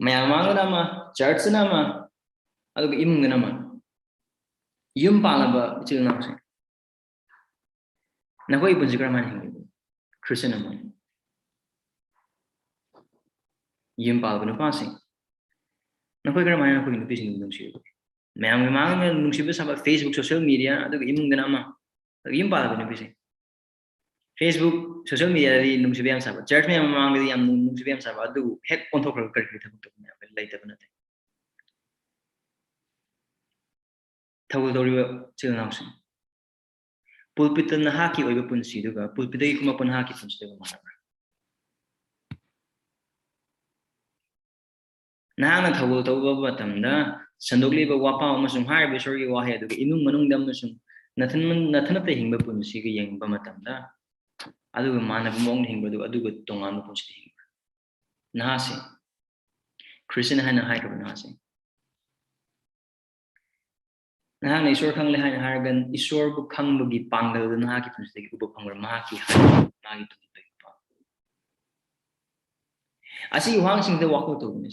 ꯃꯌꯥꯝ ꯃꯃꯥꯡꯗꯅ ꯑꯃ, churchꯇꯅ ꯑꯃ, ꯑꯗꯨꯒ ꯏꯃꯨꯡꯗꯅ ꯑꯃ꯫ ꯌꯨꯝ ꯄꯥꯜꯂꯕ ꯏꯆꯤꯜ ꯏꯅꯥꯎꯁꯤꯡ, ꯅꯈꯣꯏꯒꯤ ꯄꯨꯟꯁꯤ ꯀꯔꯝꯍꯥꯏꯅ ꯍꯤꯡꯂꯤꯕꯅꯣ? ꯈ꯭ꯔꯤꯁꯇꯤꯌꯟ ꯑꯃ ꯑꯣꯏꯅ ꯌꯨꯝ ꯄꯥꯜꯂꯕ ꯅꯨꯄꯥꯁꯤꯡ, ꯅꯈꯣꯏ ꯀꯔꯝꯍꯥꯏꯅ ꯅꯈꯣꯏꯒꯤ ꯅꯨꯄꯤꯁꯤꯡꯕꯨ ꯅꯨꯡꯁꯤꯔꯤꯕꯒꯦ? ꯃꯌꯥꯝꯒꯤ ꯃꯃꯥꯡꯗ ꯅꯨꯡꯁꯤꯕ ꯁꯥꯕ, Facebook, social media, ꯑꯗꯨꯒ ꯏꯃꯨꯡꯗꯅ ꯑꯃ, ꯑꯗꯨꯒ ꯌꯨꯝ ꯄꯥꯜꯂꯕ ꯅꯨꯄꯤꯁꯤꯡ, Facebook, social mediaꯗꯗꯤ ꯅꯨꯡꯁꯤꯕ ꯌꯥꯝ ꯁꯥꯕ, church ꯃꯌꯥꯝ ꯃꯃꯥꯡꯗꯗꯤ ꯌꯥꯝ ꯅꯨꯡ- ꯅꯨꯡꯁꯤꯕ ꯌꯥꯝ ꯁꯥꯕ, ꯑꯗꯨꯕꯨ ꯍꯦꯛ ꯑꯣꯟꯊꯣꯛꯈ꯭ꯔꯒ ꯀꯔꯤ ꯀꯔꯤ ꯊꯕꯛ ꯇꯧꯕ ꯃꯌꯥꯝ ꯂꯩꯇꯕ ꯅꯠꯇꯦ꯫ ꯊꯧꯒꯜ ꯇꯧꯔꯤꯕ ꯏꯆꯤꯜ ꯏꯅꯥꯎꯁꯤꯡ, pulpitꯇ ꯅꯍꯥꯛꯀꯤ ꯑꯣꯏꯕ ꯄꯨꯟꯁꯤꯗꯨꯒ pulpitꯇꯒꯤ ꯀꯨꯝꯃꯛꯄ ꯅꯍꯥꯛꯀꯤ ꯄꯨꯟꯁꯤꯗꯨꯒ ꯃꯥꯟꯅꯕ꯭ꯔꯥ? ꯅꯍꯥꯛꯅ ꯊꯧꯒꯜ ꯇꯧꯕ ꯃꯇꯝꯗ ꯁꯟꯗꯣꯛꯂꯤꯕ ꯋꯥꯐꯝ ꯑꯃꯁꯨꯡ ꯍꯥꯏꯔꯤꯕ ꯏꯁꯣꯔꯒꯤ ꯋꯥꯍꯩ ꯑꯗꯨꯒ ꯏꯃꯨꯡ ꯃꯅꯨꯡꯗ ꯑꯃꯁꯨꯡ ꯅꯊꯟ- ꯅꯊꯟꯅꯇ ꯍꯤꯡꯕ ꯄꯨꯟꯁꯤꯒ ꯌꯦꯡꯕ ꯃꯇꯝꯗ ꯑꯗꯨꯒ ꯃꯥꯟꯅꯕ ꯃꯑꯣꯡꯗ ꯍꯤꯡꯕꯗꯨ ꯑꯗꯨꯒ ꯇꯣꯉꯥꯟꯕ ꯄꯨꯟꯁꯤꯗ ꯍꯤꯡꯕ꯭ꯔꯥ? ꯅꯍꯥꯁꯤꯡ, ꯈ꯭ꯔꯤꯁꯇꯤꯌꯟ ꯍꯥꯏꯅ ꯍꯥꯏꯈ꯭ꯔꯕ ꯅꯍꯥꯁꯤꯡ, ꯅꯍꯥꯛꯅ ꯏꯁꯣꯔ ꯈꯪꯂꯦ ꯍꯥꯏꯅ ꯍꯥꯏꯔꯒ ꯏꯁꯣꯔꯕꯨ ꯈꯪꯕꯒꯤ ꯄꯥꯡꯒꯜꯗꯨ ꯅꯍꯥꯛꯀꯤ ꯄꯨꯟꯁꯤꯗꯒꯤ ꯎꯕ ꯐꯪꯕ꯭ꯔꯥ? ꯃꯍꯥꯛꯀꯤ ꯍꯥꯏ, ꯃꯥꯒꯤ ꯇꯨꯡꯗ ꯂꯩꯕ ꯄꯥꯡꯒꯜ꯫ ꯑꯁꯤꯒꯤ ꯋꯥꯍꯪꯁꯤꯡꯁꯤꯗ ꯋꯥꯈꯜ ꯇꯧꯕꯅꯤ꯫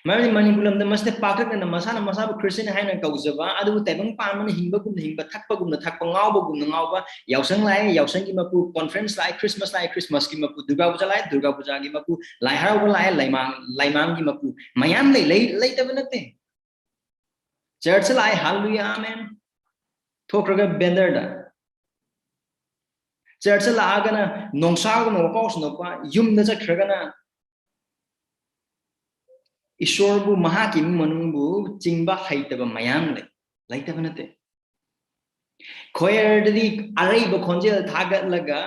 ꯃꯔꯝꯗꯤ ꯃꯅꯤꯄꯨꯔ ꯂꯝꯗꯝ ꯑꯁꯤꯗ ꯄꯥꯛꯇꯛꯅꯅ ꯃꯁꯥꯅ ꯃꯁꯥꯕꯨ ꯈ꯭ꯔꯤꯁꯇꯤꯌꯥꯟ ꯍꯥꯏꯅ ꯀꯧꯖꯕ, ꯑꯗꯨꯕꯨ ꯇꯥꯏꯕꯪ ꯄꯥꯟꯕꯅ ꯍꯤꯡꯕꯒꯨꯝꯅ ꯍꯤꯡꯕ, ꯊꯛꯄꯒꯨꯝꯅ ꯊꯛꯄ, ꯉꯥꯎꯕꯒꯨꯝꯅ ꯉꯥꯎꯕ, ꯌꯥꯎꯁꯪ ꯂꯥꯛꯑꯦ, ꯌꯥꯎꯁꯪꯒꯤ ꯃꯄꯨ, ꯀꯣꯟꯐ꯭ꯔꯦꯟꯁ ꯂꯥꯛꯑꯦ, ꯈ꯭ꯔꯤꯁꯃꯥꯁ ꯂꯥꯛꯑꯦ, ꯈ꯭ꯔꯤꯁꯃꯥꯁꯀꯤ ꯃꯄꯨ, ꯗꯨꯔꯒꯥ ꯄꯨꯖꯥ ꯂꯥꯛꯑꯦ, ꯗꯨꯔꯒꯥ ꯄꯨꯖꯥꯒꯤ ꯃꯄꯨ, ꯂꯥꯏ ꯍꯔꯥꯎꯕ ꯂꯥꯛꯑꯦ, ꯂꯥꯏꯃꯥꯡ, ꯂꯥꯏꯃꯥꯡꯒꯤ ꯃꯄꯨ, ꯃꯌꯥꯝ ꯂꯩ, ꯂꯩ, ꯂꯩꯇꯕ ꯅꯠꯇꯦ꯫ ꯆꯔꯆ ꯂꯥꯛꯑꯦ, ꯍꯥꯂꯦꯂꯨꯌꯥ, ꯑꯃꯦꯟ꯫ ꯊꯣꯛꯈ꯭ꯔꯒ ꯕꯦꯟꯗꯔꯗ꯫ ꯆꯔꯆ ꯂꯥꯛꯑꯒꯅ ꯅꯣꯡꯁꯥꯒꯨꯝꯅ ꯋꯥꯄꯥꯎ ꯁꯟꯗꯣꯛꯄ, ꯌꯨꯝꯗ ꯆꯠꯈ꯭ꯔꯒꯅ ꯏꯁꯣꯔꯕꯨ, ꯃꯍꯥꯛꯀꯤ ꯏꯃꯨꯡ ꯃꯅꯨꯡꯕꯨ ꯆꯤꯡꯕ ꯍꯩꯇꯕ ꯃꯌꯥꯝ ꯂꯩ, ꯂꯩꯇꯕ ꯅꯠꯇꯦ꯫ ꯈꯣꯌꯔꯗꯗꯤ ꯑꯔꯩꯕ ꯈꯣꯟꯖꯦꯜ ꯊꯥꯒꯠꯂꯒ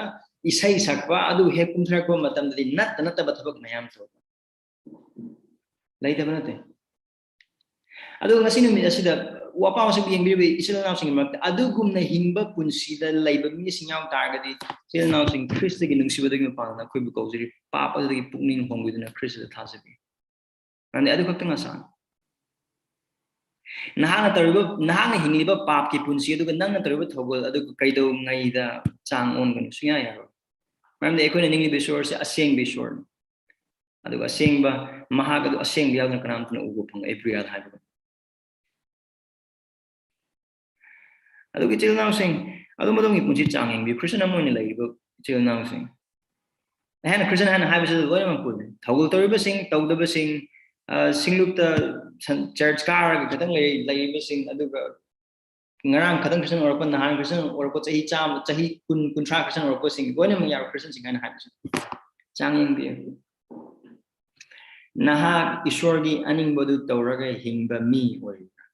ꯏꯁꯩ ꯁꯛꯄ, ꯑꯗꯨ ꯍꯦꯛ ꯀꯨꯝꯊꯔꯛꯄ ꯃꯇꯝꯗꯗꯤ ꯅꯠꯇ ꯅꯠꯇꯕ ꯊꯕꯛ ꯃꯌꯥꯝ ꯇꯧꯕ, ꯂꯩꯇꯕ ꯅꯠꯇꯦ꯫ ꯑꯗꯨꯒ ꯉꯁꯤ ꯅꯨꯃꯤꯠ ꯑꯁꯤꯗ ꯋꯥꯄꯥ ꯃꯁꯛ ꯌꯦꯡꯕꯤꯔꯤꯕ ꯏꯆꯤꯜ ꯏꯅꯥꯎꯁꯤꯡꯒꯤ ꯃꯔꯛꯇ ꯑꯗꯨꯒꯨꯝꯅ ꯍꯤꯡꯕ ꯄꯨꯟꯁꯤꯗ ꯂꯩꯕ ꯃꯤꯁꯤꯡ ꯌꯥꯎ ꯇꯥꯔꯒꯗꯤ, ꯏꯆꯤꯜ ꯏꯅꯥꯎꯁꯤꯡ, ꯈ꯭ꯔꯤꯁꯇꯒꯤ ꯅꯨꯡꯁꯤꯕꯗꯨꯒꯤ ꯃꯄꯥꯟꯗ ꯑꯩꯈꯣꯏꯕꯨ ꯀꯧꯖꯔꯤ, ꯄꯥꯞ ꯑꯗꯨꯗꯒꯤ ꯄꯨꯛꯅꯤꯡ ꯍꯣꯡꯕꯤꯗꯨꯅ ꯈ꯭ꯔꯤꯁꯇꯗ ꯊꯥꯖꯕꯤ꯫ ꯃꯔꯝꯗꯤ ꯑꯗꯨ ꯈꯛꯇꯪ ꯑꯁꯥꯅꯤ꯫ ꯅꯍꯥꯛꯅ ꯇꯧꯔꯤꯕ, ꯅꯍꯥꯛꯅ ꯍꯤꯡꯂꯤꯕ ꯄꯥꯞꯀꯤ ꯄꯨꯟꯁꯤ ꯑꯗꯨꯒ ꯅꯪꯅ ꯇꯧꯔꯤꯕ ꯊꯧꯒꯜ ꯑꯗꯨ ꯀꯩꯗꯧꯉꯩꯗ ꯆꯥꯡ ꯑꯣꯟꯒꯅꯤ? ꯁꯨꯡꯌꯥ ꯌꯥꯔꯣꯏ꯫ ꯃꯔꯝꯗꯤ ꯑꯩꯈꯣꯏꯅ ꯅꯤꯡꯂꯤꯕ ꯏꯁꯣꯔꯁꯦ ꯑꯁꯦꯡꯕ ꯏꯁꯣꯔꯅꯤ꯫ ꯑꯗꯨꯒ ꯑꯁꯦꯡꯕ, ꯃꯍꯥꯛ ꯑꯗꯨ ꯑꯁꯦꯡꯕ ꯌꯥꯎꯗꯅ ꯀꯅꯥꯝꯇꯅ ꯎꯕ ꯐꯪꯉꯣꯏ, ꯑꯦꯕ꯭ꯔꯤꯌꯥꯜ ꯍꯥꯏꯕꯗꯣ꯫ ꯑꯗꯨꯒ ꯏꯆꯤꯜ ꯏꯅꯥꯎꯁꯤꯡ, ꯑꯗꯨꯝ ꯑꯗꯣꯝꯒꯤ ꯄꯨꯟꯁꯤ ꯆꯥꯡ ꯌꯦꯡꯕꯤꯌꯨ꯫ ꯈ꯭ꯔꯤꯁꯇꯤꯌꯥꯟ ꯑꯃ ꯑꯣꯏꯅ ꯂꯩꯔꯤꯕ ꯏꯆꯤꯜ ꯏꯅꯥꯎꯁꯤꯡ, ꯑꯩꯅ ꯈ꯭ꯔꯤꯁꯇꯤꯌꯥꯟ ꯍꯥꯏꯅ ꯍꯥꯏꯕꯁꯤꯗ ꯂꯣꯏꯅꯃꯛ ꯄꯨꯜꯂꯤ꯫ ꯊꯧꯒꯜ ꯇꯧꯔꯤꯕꯁꯤꯡ, ꯇꯧꯗꯕꯁꯤꯡ, ꯑ, ꯁꯤꯡꯂꯨꯞꯇ ꯁꯟ-, ꯆꯔꯆ ꯀꯥꯔꯒ ꯈꯛꯇꯪ ꯂꯩ-, ꯂꯩꯔꯤꯕꯁꯤꯡ, ꯑꯗꯨꯒ ꯉꯔꯥꯡ ꯈꯛꯇꯪ ꯈ꯭ꯔꯤꯁꯇꯤꯌꯥꯟ ꯑꯣꯏꯔꯛꯄ, ꯅꯍꯥꯟ ꯈ꯭ꯔꯤꯁꯇꯤꯌꯥꯟ ꯑꯣꯏꯔꯛꯄ, ꯆꯍꯤ ꯆꯥꯝꯃ, ꯆꯍꯤ ꯀꯨꯟ, ꯀꯨꯟꯊ꯭ꯔꯥ ꯈ꯭ꯔꯤꯁꯇꯤꯌꯥꯟ ꯑꯣꯏꯔꯛꯄꯁꯤꯡ, ꯂꯣꯏꯅꯃꯛ ꯌꯥꯎꯔ ꯈ꯭ꯔꯤꯁꯇꯤꯌꯥꯟꯁꯤꯡ ꯍꯥꯏꯅ ꯍꯥꯏꯕꯁꯤ ꯆꯥꯡ ꯌꯦꯡꯕꯤꯌꯨ꯫ ꯅꯍꯥꯛ ꯏꯁꯣꯔꯒꯤ ꯑꯅꯤꯡꯕꯗꯨ ꯇꯧꯔꯒ ꯍꯤꯡꯕ ꯃꯤ ꯑꯣꯏꯔꯤꯕ꯭ꯔꯥ?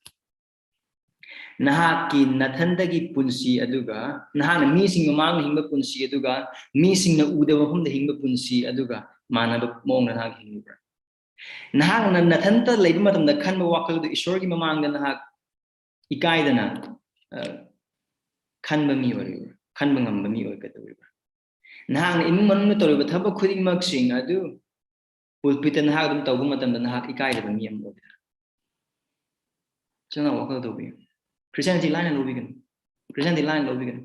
ꯅꯍꯥꯛꯀꯤ ꯅꯊꯟꯗꯒꯤ ꯄꯨꯟꯁꯤ ꯑꯗꯨꯒ, ꯅꯍꯥꯛꯅ ꯃꯤꯁꯤꯡ ꯃꯃꯥꯡꯗ ꯍꯤꯡꯕ ꯄꯨꯟꯁꯤ ꯑꯗꯨꯒ, ꯃꯤꯁꯤꯡꯅ ꯎꯗꯕ ꯃꯐꯝꯗ ꯍꯤꯡꯕ ꯄꯨꯟꯁꯤ ꯑꯗꯨꯒ ꯃꯥꯟꯅꯕ ꯃꯑꯣꯡꯗ ꯅꯍꯥꯛ ꯍꯤꯡꯂꯤꯕ꯭ꯔꯥ? ꯅꯍꯥꯛꯅ ꯅꯊꯟꯇ ꯂꯩꯕ ꯃꯇꯝꯗ ꯈꯟꯕ ꯋꯥꯈꯜꯗꯨ ꯏꯁꯣꯔꯒꯤ ꯃꯃꯥꯡꯗ ꯅꯍꯥꯛ ꯏꯀꯥꯏꯗꯅ, ꯑ, ꯈꯟꯕ ꯃꯤ ꯑꯣꯏꯔꯤꯕ꯭ꯔꯥ? ꯈꯟꯕ ꯉꯝꯕ ꯃꯤ ꯑꯣꯏꯒꯗꯧꯔꯤꯕ꯭ꯔꯥ? ꯅꯍꯥꯛꯅ ꯏꯃꯨꯡ ꯃꯅꯨꯡꯗ ꯇꯧꯔꯤꯕ ꯊꯕꯛ ꯈꯨꯗꯤꯡꯃꯛꯁꯤꯡ ꯑꯗꯨ ꯄꯨꯜꯄꯤꯠꯇ ꯅꯍꯥꯛ ꯑꯗꯨꯝ ꯇꯧꯕ ꯃꯇꯝꯗ ꯅꯍꯥꯛ ꯏꯀꯥꯏꯗꯕ ꯃꯤ ꯑꯃ ꯑꯣꯏꯒꯗ꯭ꯔꯥ? ꯆꯪꯅ ꯋꯥꯈꯜ ꯇꯧꯕꯤꯌꯨ꯫ ꯈ꯭ꯔꯤꯁꯇꯤꯌꯥꯅꯤꯇꯤ ꯂꯥꯏꯅ ꯂꯧꯕꯤꯒꯅꯨ꯫ ꯈ꯭ꯔꯤꯁꯇꯤꯌꯥꯅꯤꯇꯤ ꯂꯥꯏꯅ ꯂꯧꯕꯤꯒꯅꯨ꯫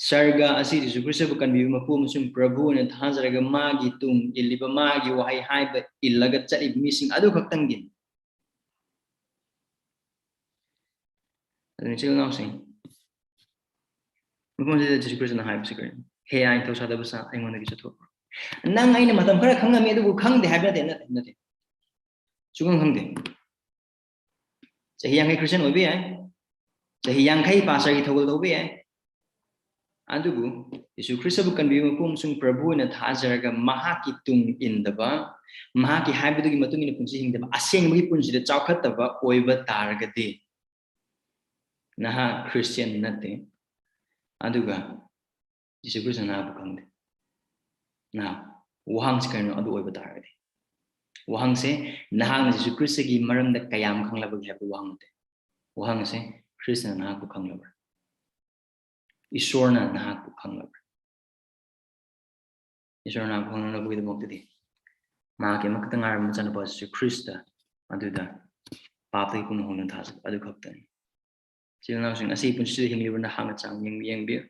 ꯁꯔꯒ ꯑꯁꯤ ꯖꯤꯁꯨ ꯈ꯭ꯔꯤꯁꯇꯕꯨ ꯀꯟꯕꯤꯕ ꯃꯄꯨ ꯑꯃꯁꯨꯡ ꯄ꯭ꯔꯚꯨ ꯑꯣꯏꯅ ꯊꯥꯖꯔꯒ ꯃꯥꯒꯤ ꯇꯨꯡ ꯏꯜꯂꯤꯕ, ꯃꯥꯒꯤ ꯋꯥꯍꯩ ꯍꯥꯏꯕ ꯏꯜꯂꯒ ꯆꯠꯂꯤꯕ ꯃꯤꯁꯤꯡ ꯑꯗꯨ ꯈꯛꯇꯪꯒꯤꯅꯤ꯫ ꯑꯗꯨꯅ ꯏꯆꯤꯜ ꯏꯅꯥꯎꯁꯤꯡ, ꯃꯐꯝꯁꯤꯗ ꯖꯤꯁꯨ ꯈ꯭ꯔꯤꯁꯇꯅ ꯍꯥꯏꯕꯁꯤ ꯀꯔꯤꯅꯣ? "ꯍꯦ, ꯑꯥꯏꯟ ꯊꯧꯁꯥꯗꯕ ꯁꯥ, ꯑꯩꯉꯣꯟꯗꯒꯤ ꯆꯠꯊꯣꯛꯈ꯭ꯔꯣ"꯫ ꯅꯪ ꯑꯩꯅ ꯃꯇꯝ ꯈꯔ ꯈꯪꯉꯝꯃꯤ, ꯑꯗꯨꯕꯨ ꯈꯪꯗꯦ ꯍꯥꯏꯕ ꯅꯠꯇꯦ, ꯅꯠꯇꯦ, ꯅꯠꯇꯦ꯫ ꯁꯨꯈꯪ ꯈꯪꯗꯦ꯫ ꯆꯍꯤ ꯌꯥꯡꯈꯩ ꯈ꯭ꯔꯤꯁꯇꯤꯌꯥꯟ ꯑꯣꯏꯕ ꯌꯥꯏ, ꯆꯍꯤ ꯌꯥꯡꯈꯩ ꯄꯥꯁꯇꯔꯒꯤ ꯊꯧꯒꯜ ꯇꯧꯕ ꯌꯥꯏ, ꯑꯗꯨꯕꯨ ꯌꯤꯁꯨ ꯈ꯭ꯔꯤꯁꯇꯕꯨ ꯀꯟꯕꯤꯕ ꯃꯄꯨ ꯑꯃꯁꯨꯡ ꯄ꯭ꯔꯚꯨ ꯑꯣꯏꯅ ꯊꯥꯖꯔꯒ ꯃꯍꯥꯛꯀꯤ ꯇꯨꯡ ꯏꯟꯗꯕ, ꯃꯍꯥꯛꯀꯤ ꯍꯥꯏꯕꯗꯨꯒꯤ ꯃꯇꯨꯡ ꯏꯟꯅ ꯄꯨꯟꯁꯤ ꯍꯤꯡꯗꯕ, ꯑꯁꯦꯡꯕꯒꯤ ꯄꯨꯟꯁꯤꯗ ꯆꯥꯎꯈꯠꯇꯕ ꯑꯣꯏꯕ ꯇꯥꯔꯒꯗꯤ ꯅꯍꯥꯛ ꯈ꯭ꯔꯤꯁꯇꯤꯌꯥꯟ ꯅꯠꯇꯦ꯫ ꯑꯗꯨꯒ ꯖꯤꯁꯨ ꯈ꯭ꯔꯤꯁꯇ ꯅꯍꯥꯛꯄꯨ ꯈꯪꯗꯦ꯫ ꯅꯍꯥꯛ ꯋꯥꯍꯪꯁꯤ ꯀꯔꯤꯅꯣ? ꯑꯗꯨ ꯑꯣꯏꯕ ꯇꯥꯔꯒꯗꯤ ꯋꯥꯍꯪꯁꯦ ꯅꯍꯥꯛꯅ ꯖꯤꯁꯨ ꯈ꯭ꯔꯤꯁꯇꯒꯤ ꯃꯔꯝꯗ ꯀꯌꯥꯝ ꯈꯪꯂꯕꯒꯦ ꯍꯥꯏꯕ ꯋꯥꯍꯪ ꯅꯠꯇꯦ꯫ ꯋꯥꯍꯪꯁꯦ ꯈ꯭ꯔꯤꯁꯇꯅ ꯅꯍꯥꯛꯄꯨ ꯈꯪꯂꯕ꯭ꯔꯥ? ꯏꯁꯣꯔꯅ ꯅꯍꯥꯛꯄꯨ ꯈꯪꯂꯕ꯭ꯔꯥ? ꯏꯁꯣꯔꯅ ꯅꯍꯥꯛꯄꯨ ꯈꯪꯅꯅꯕꯒꯤꯗꯃꯛꯇꯗꯤ ꯃꯍꯥꯛꯀꯤ ꯑꯃꯈꯛꯇ ꯉꯥꯏꯔꯕ ꯃꯆꯥꯅꯨꯄꯥ ꯖꯤꯁꯨ ꯈ꯭ꯔꯤꯁꯇ ꯑꯗꯨꯗ ꯄꯥꯞꯇꯒꯤ ꯄꯨꯛꯅꯤꯡ ꯍꯣꯡꯗꯨꯅ ꯊꯥꯖꯕ ꯑꯗꯨ ꯈꯛꯇꯅꯤ꯫ ꯏꯆꯤꯜ ꯏꯅꯥꯎꯁꯤꯡ, ꯑꯁꯤꯒꯤ ꯄꯨꯟꯁꯤꯗ ꯍꯤꯡꯂꯤꯕ ꯅꯍꯥꯛꯅ ꯆꯥꯡ ꯌꯦꯡ-, ꯌꯦꯡꯕꯤꯌꯨ꯫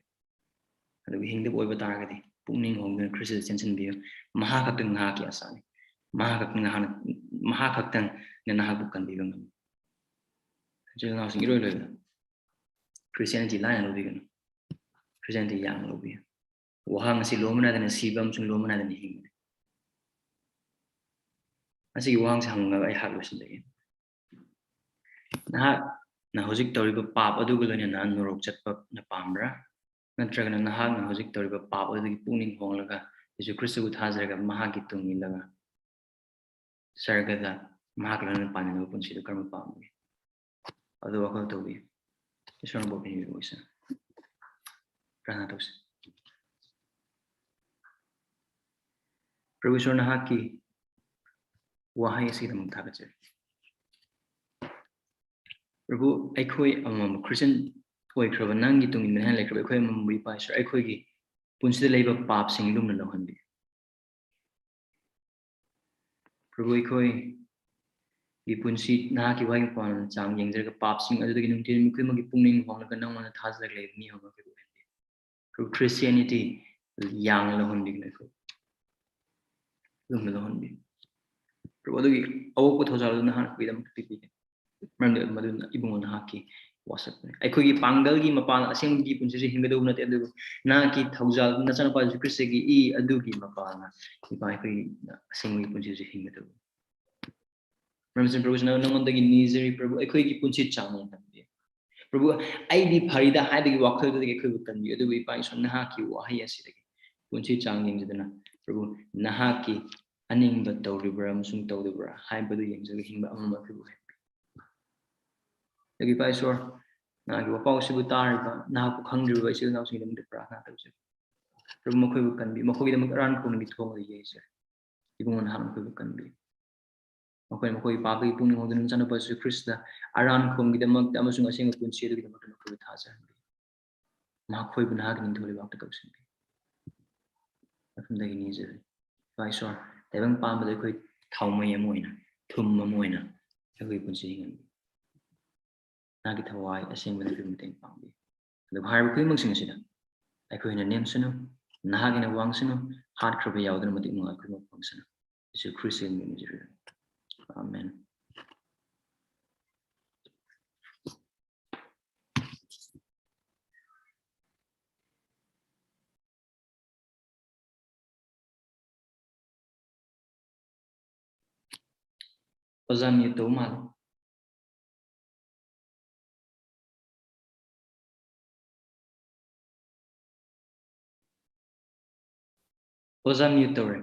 ꯑꯗꯨꯒ ꯍꯤꯡꯗꯕ ꯑꯣꯏꯕ ꯇꯥꯔꯒꯗꯤ ꯄꯨꯛꯅꯤꯡ ꯍꯣꯡꯗꯨꯅ ꯈ꯭ꯔꯤꯁꯇꯗ ꯆꯦꯟꯁꯤꯟꯕꯤꯌꯨ꯫ ꯃꯍꯥꯛ ꯈꯛꯇꯪ ꯅꯍꯥꯛꯀꯤ ꯑꯁꯥꯅꯤ꯫ ꯃꯍꯥꯛ ꯈꯛꯇꯪ ꯅꯍꯥꯛꯅ, ꯃꯍꯥꯛ ꯈꯛꯇꯪꯅ ꯅꯍꯥꯛꯄꯨ ꯀꯟꯕꯤꯕ ꯉꯝꯃꯤ꯫ ꯏꯆꯤꯜ ꯏꯅꯥꯎꯁꯤꯡ, ꯏꯔꯣꯏ ꯂꯣꯏꯅ ꯈ꯭ꯔꯤꯁꯇꯤꯌꯥꯅꯤꯇꯤ ꯂꯥꯏꯅ ꯂꯧꯕꯤꯒꯅꯨ꯫ ꯈ꯭ꯔꯤꯁꯇꯤꯌꯥꯅꯤꯇꯤ ꯌꯥꯝꯅ ꯂꯧꯕꯤꯌꯨ꯫ ꯋꯥꯍꯪ ꯑꯁꯤ ꯂꯣꯝꯕ ꯅꯥꯏꯗꯅ ꯁꯤꯕ ꯑꯃꯁꯨꯡ ꯂꯣꯝꯕ ꯅꯥꯏꯗꯅ ꯍꯤꯡꯕꯅꯤ꯫ ꯑꯁꯤꯒꯤ ꯋꯥꯍꯪꯁꯤ ꯍꯪꯂꯒ ꯑꯩꯍꯥꯛ ꯂꯣꯏꯁꯤꯟꯖꯒꯦ꯫ ꯅꯍꯥꯛꯅ ꯍꯧꯖꯤꯛ ꯇꯧꯔꯤꯕ ꯄꯥꯞ ꯑꯗꯨꯒ ꯂꯣꯏꯅꯅ ꯅꯣꯔꯣꯛ ꯆꯠꯄꯅ ꯄꯥꯝꯕ꯭ꯔꯥ? ꯅꯠꯇ꯭ꯔꯒꯅ ꯅꯍꯥꯛꯅ ꯍꯧꯖꯤꯛ ꯇꯧꯔꯤꯕ ꯄꯥꯞ ꯑꯗꯨꯗꯒꯤ ꯄꯨꯛꯅꯤꯡ ꯍꯣꯡꯂꯒ ꯌꯤꯁꯨ ꯈ꯭ꯔꯤꯁꯇꯕꯨ ꯊꯥꯖꯔꯒ ꯃꯍꯥꯛꯀꯤ ꯇꯨꯡ ꯏꯜꯂꯒ ꯁꯔꯒꯗ ꯃꯍꯥꯛꯀ ꯂꯣꯏꯅꯅ ꯄꯥꯟꯃꯤꯟꯅꯕ ꯄꯨꯟꯁꯤꯗꯨ ꯀꯔꯝꯕ ꯄꯥꯝꯕꯒꯦ? ꯑꯗꯨ ꯋꯥꯈꯜ ꯇꯧꯕꯤꯌꯨ꯫ ꯏꯁꯣꯔꯅ ꯄꯥꯎ ꯄꯤꯕꯤꯔꯛꯑꯣ, ꯏꯁꯣꯔ꯫ ꯄ꯭ꯔꯥꯔꯊꯅꯥ ꯇꯧꯁꯤ꯫ ꯄ꯭ꯔꯚꯨ ꯏꯁꯣꯔ, ꯅꯍꯥꯛꯀꯤ ꯋꯥꯍꯩ ꯑꯁꯤꯒꯤꯗꯃꯛ ꯊꯥꯒꯠꯆꯔꯤ꯫ ꯄ꯭ꯔꯚꯨ, ꯑꯩꯈꯣꯏ ꯑꯃꯃꯝ ꯈ꯭ꯔꯤꯁꯇꯤꯌꯟ ꯑꯣꯏꯈ꯭ꯔꯕ, ꯅꯪꯒꯤ ꯇꯨꯡ ꯏꯟꯕꯅꯤ ꯍꯥꯏꯅ ꯂꯩꯈ꯭ꯔꯕ ꯑꯩꯈꯣꯏ ꯑꯃꯃꯝꯕꯨ, ꯏꯄꯥ ꯏꯁꯣꯔ, ꯑꯩꯈꯣꯏꯒꯤ ꯄꯨꯟꯁꯤꯗ ꯂꯩꯕ ꯄꯥꯞꯁꯤꯡ ꯂꯨꯝꯅ ꯂꯧꯍꯟꯕꯤꯌꯨ꯫ ꯄ꯭ꯔꯚꯨ, ꯑꯩꯈꯣꯏꯒꯤ ꯄꯨꯟꯁꯤ ꯅꯍꯥꯛꯀꯤ ꯋꯥꯍꯩ ꯃꯄꯥꯟꯅ ꯆꯥꯡ ꯌꯦꯡꯖꯔꯒ ꯄꯥꯞꯁꯤꯡ ꯑꯗꯨꯗꯒꯤ ꯅꯨꯡꯊꯤꯜ ꯃꯤꯀꯨꯞ ꯑꯃꯒꯤ ꯄꯨꯛꯅꯤꯡ ꯍꯣꯡꯂꯒ ꯅꯪꯉꯣꯟꯗ ꯊꯥꯖꯔꯒ ꯂꯩꯕ ꯃꯤ ꯑꯃ ꯑꯩꯈꯣꯏꯕꯨ ꯑꯣꯏꯍꯟꯕꯤꯌꯨ꯫ ꯄ꯭ꯔꯚꯨ, ꯈ꯭ꯔꯤꯁꯇꯤꯌꯥꯅꯤꯇꯤ ꯌꯥꯡꯅ ꯂꯧꯍꯟꯕꯤꯒꯅꯨ ꯑꯩꯈꯣꯏ꯫ ꯂꯨꯝꯅ ꯂꯧꯍꯟꯕꯤꯌꯨ꯫ ꯄ꯭ꯔꯚꯨ, ꯑꯗꯨꯒꯤ ꯑꯋꯣꯛꯄ ꯊꯧꯖꯥꯜ ꯑꯗꯨ ꯅꯍꯥꯛꯅ ꯑꯩꯈꯣꯏꯒꯤꯗꯃꯛꯇ ꯄꯤꯕꯤꯒꯅꯤ꯫ ꯃꯔꯝꯗꯤ ꯃꯗꯨꯅ ꯏꯕꯨꯡꯉꯣ ꯅꯍꯥꯛꯀꯤ ꯋꯥꯁꯛꯄꯅꯤ꯫ ꯑꯩꯈꯣꯏꯒꯤ ꯄꯥꯡꯒꯜꯒꯤ ꯃꯄꯥꯟꯅ ꯑꯁꯦꯡꯕꯒꯤ ꯄꯨꯟꯁꯤꯁꯦ ꯍꯤꯡꯒꯗꯧꯕ ꯅꯠꯇꯦ, ꯑꯗꯨꯕꯨ ꯅꯍꯥꯛꯀꯤ ꯊꯧꯖꯥꯜ, ꯅꯆꯥꯅꯨꯄꯥ ꯖꯤꯁꯨ ꯈ꯭ꯔꯤꯁꯇꯒꯤ ꯏ ꯑꯗꯨꯒꯤ ꯃꯄꯥꯟꯅ, ꯏꯄꯥ, ꯑꯩꯈꯣꯏꯒꯤ ꯑꯁꯦꯡꯕꯒꯤ ꯄꯨꯟꯁꯤꯁꯦ ꯍꯤꯡꯒꯗꯧꯕꯅꯤ꯫ ꯃꯔꯝ ꯑꯁꯤꯅ ꯄ꯭ꯔꯚꯨ, ꯅꯪ-, ꯅꯉꯣꯟꯗꯒꯤ ꯅꯤꯖꯔꯤ ꯄ꯭ꯔꯚꯨ, ꯑꯩꯈꯣꯏꯒꯤ ꯄꯨꯟꯁꯤ ꯆꯥꯡꯌꯦꯡ ꯇꯝꯕꯤꯌꯨ꯫ ꯄ꯭ꯔꯚꯨ, ꯑꯩꯗꯤ ꯐꯔꯤꯗ ꯍꯥꯏꯕꯒꯤ ꯋꯥꯈꯜꯗꯨꯗꯒꯤ ꯑꯩꯈꯣꯏꯕꯨ ꯀꯟꯕꯤꯌꯨ꯫ ꯑꯗꯨꯕꯨ ꯏꯄꯥ ꯏꯁꯣꯔ, ꯅꯍꯥꯛꯀꯤ ꯋꯥꯍꯩ ꯑꯁꯤꯗꯒꯤ ꯄꯨꯟꯁꯤ ꯆꯥꯡ ꯌꯦꯡꯖꯗꯨꯅ, ꯄ꯭ꯔꯚꯨ, ꯅꯍꯥꯛꯀꯤ ꯑꯅꯤꯡꯕ ꯇꯧꯔꯤꯕ꯭ꯔꯥ ꯑꯃꯁꯨꯡ ꯇꯧꯗꯕ꯭ꯔꯥ ꯍꯥꯏꯕꯗꯨ ꯌꯦꯡꯖꯒ ꯍꯤꯡꯕ ꯑꯃꯃꯝ ꯑꯩꯈꯣꯏꯕꯨ ꯍꯩꯍꯟꯕꯤꯌꯨ꯫ ꯑꯗꯨꯒ ꯏꯄꯥ ꯏꯁꯣꯔ, ꯅꯍꯥꯛꯀꯤ ꯋꯥꯄꯥꯎ ꯑꯁꯤꯕꯨ ꯇꯥꯔꯤꯕ, ꯅꯍꯥꯛꯄꯨ ꯈꯪꯗ꯭ꯔꯤꯕ ꯏꯆꯤꯜ ꯏꯅꯥꯎꯁꯤꯡꯒꯤꯗꯃꯛꯇ ꯄ꯭ꯔꯥꯊꯅꯥ ꯇꯧꯖꯔꯤ꯫ ꯄ꯭ꯔꯚꯨ, ꯃꯈꯣꯏꯕꯨ ꯀꯟꯕꯤꯌꯨ, ꯃꯈꯣꯏꯒꯤꯗꯃꯛ ꯑꯔꯥꯟ ꯈꯨꯝꯒꯤ ꯊꯣꯡ ꯑꯗꯨ ꯌꯩꯖꯔꯤ꯫ ꯏꯕꯨꯡꯉꯣ, ꯅꯍꯥꯛꯅ ꯃꯈꯣꯏꯕꯨ ꯀꯟꯕꯤꯌꯨ꯫ ꯃꯈꯣꯏ, ꯃꯈꯣꯏꯒꯤ ꯄꯥꯞꯀꯤ ꯄꯨꯛꯅꯤꯡ ꯍꯣꯡꯗꯨꯅ ꯅꯆꯥꯅꯨꯄꯥ ꯖꯤꯁꯨ ꯈ꯭ꯔꯤꯁꯇ ꯑꯔꯥꯟ ꯈꯨꯝꯒꯤꯗꯃꯛꯇ ꯑꯃꯁꯨꯡ ꯑꯁꯦꯡꯕ ꯄꯨꯟꯁꯤ ꯑꯗꯨꯒꯤꯗꯃꯛꯇ ꯃꯈꯣꯏꯕꯨ ꯊꯥꯖꯍꯟꯕꯤꯌꯨ꯫ ꯃꯈꯣꯏꯕꯨ ꯅꯍꯥꯛꯀꯤ ꯅꯤꯡꯊꯧ ꯂꯩꯕꯥꯛꯇ ꯀꯧꯁꯤꯟꯕꯤꯌꯨ꯫ ꯃꯐꯝꯗꯒꯤ ꯅꯤꯖꯔꯤ꯫ ꯏꯄꯥ ꯏꯁꯣꯔ, ꯇꯥꯏꯕꯪ ꯄꯥꯟꯕꯗ ꯑꯩꯈꯣꯏ ꯊꯥꯎꯃꯩ ꯑꯃ ꯑꯣꯏꯅ, ꯊꯨꯝ ꯑꯃ ꯑꯣꯏꯅ ꯑꯩꯈꯣꯏꯒꯤ ꯄꯨꯟꯁꯤ ꯍꯤꯡꯍꯟꯕꯤꯌꯨ꯫ ꯅꯍꯥꯛꯀꯤ ꯊꯋꯥꯏ ꯑꯁꯦꯡꯕꯅ ꯑꯩꯈꯣꯏꯕꯨ ꯃꯇꯦꯡ ꯄꯥꯡꯕꯤꯌꯨ꯫ ꯑꯗꯨꯒ ꯍꯥꯏꯔꯤꯕ ꯈꯨꯗꯤꯡꯃꯛꯁꯤꯡ ꯑꯁꯤꯗ ꯑꯩꯈꯣꯏꯅ ꯅꯦꯝꯁꯅꯨ, ꯅꯍꯥꯛꯀꯤꯅ ꯋꯥꯡꯁꯅꯨ, ꯍꯥꯠꯈ꯭ꯔꯕ ꯌꯥꯎꯗꯅ ꯃꯇꯤꯛ ꯃꯉꯥ ꯈꯨꯗꯤꯡꯃꯛ ꯐꯪꯁꯅꯨ꯫ ꯖꯤꯁꯨ ꯈ꯭ꯔꯤꯁꯇꯒꯤ ꯃꯤꯡ ꯅꯤꯖꯔꯤ꯫ ꯑꯥꯃꯦꯟ꯫ ꯑꯣꯖꯥ mute ꯇꯧꯕ ꯃꯥꯜꯂꯦ꯫ ꯑꯣꯖꯥ mute ꯇꯧꯔꯦ꯫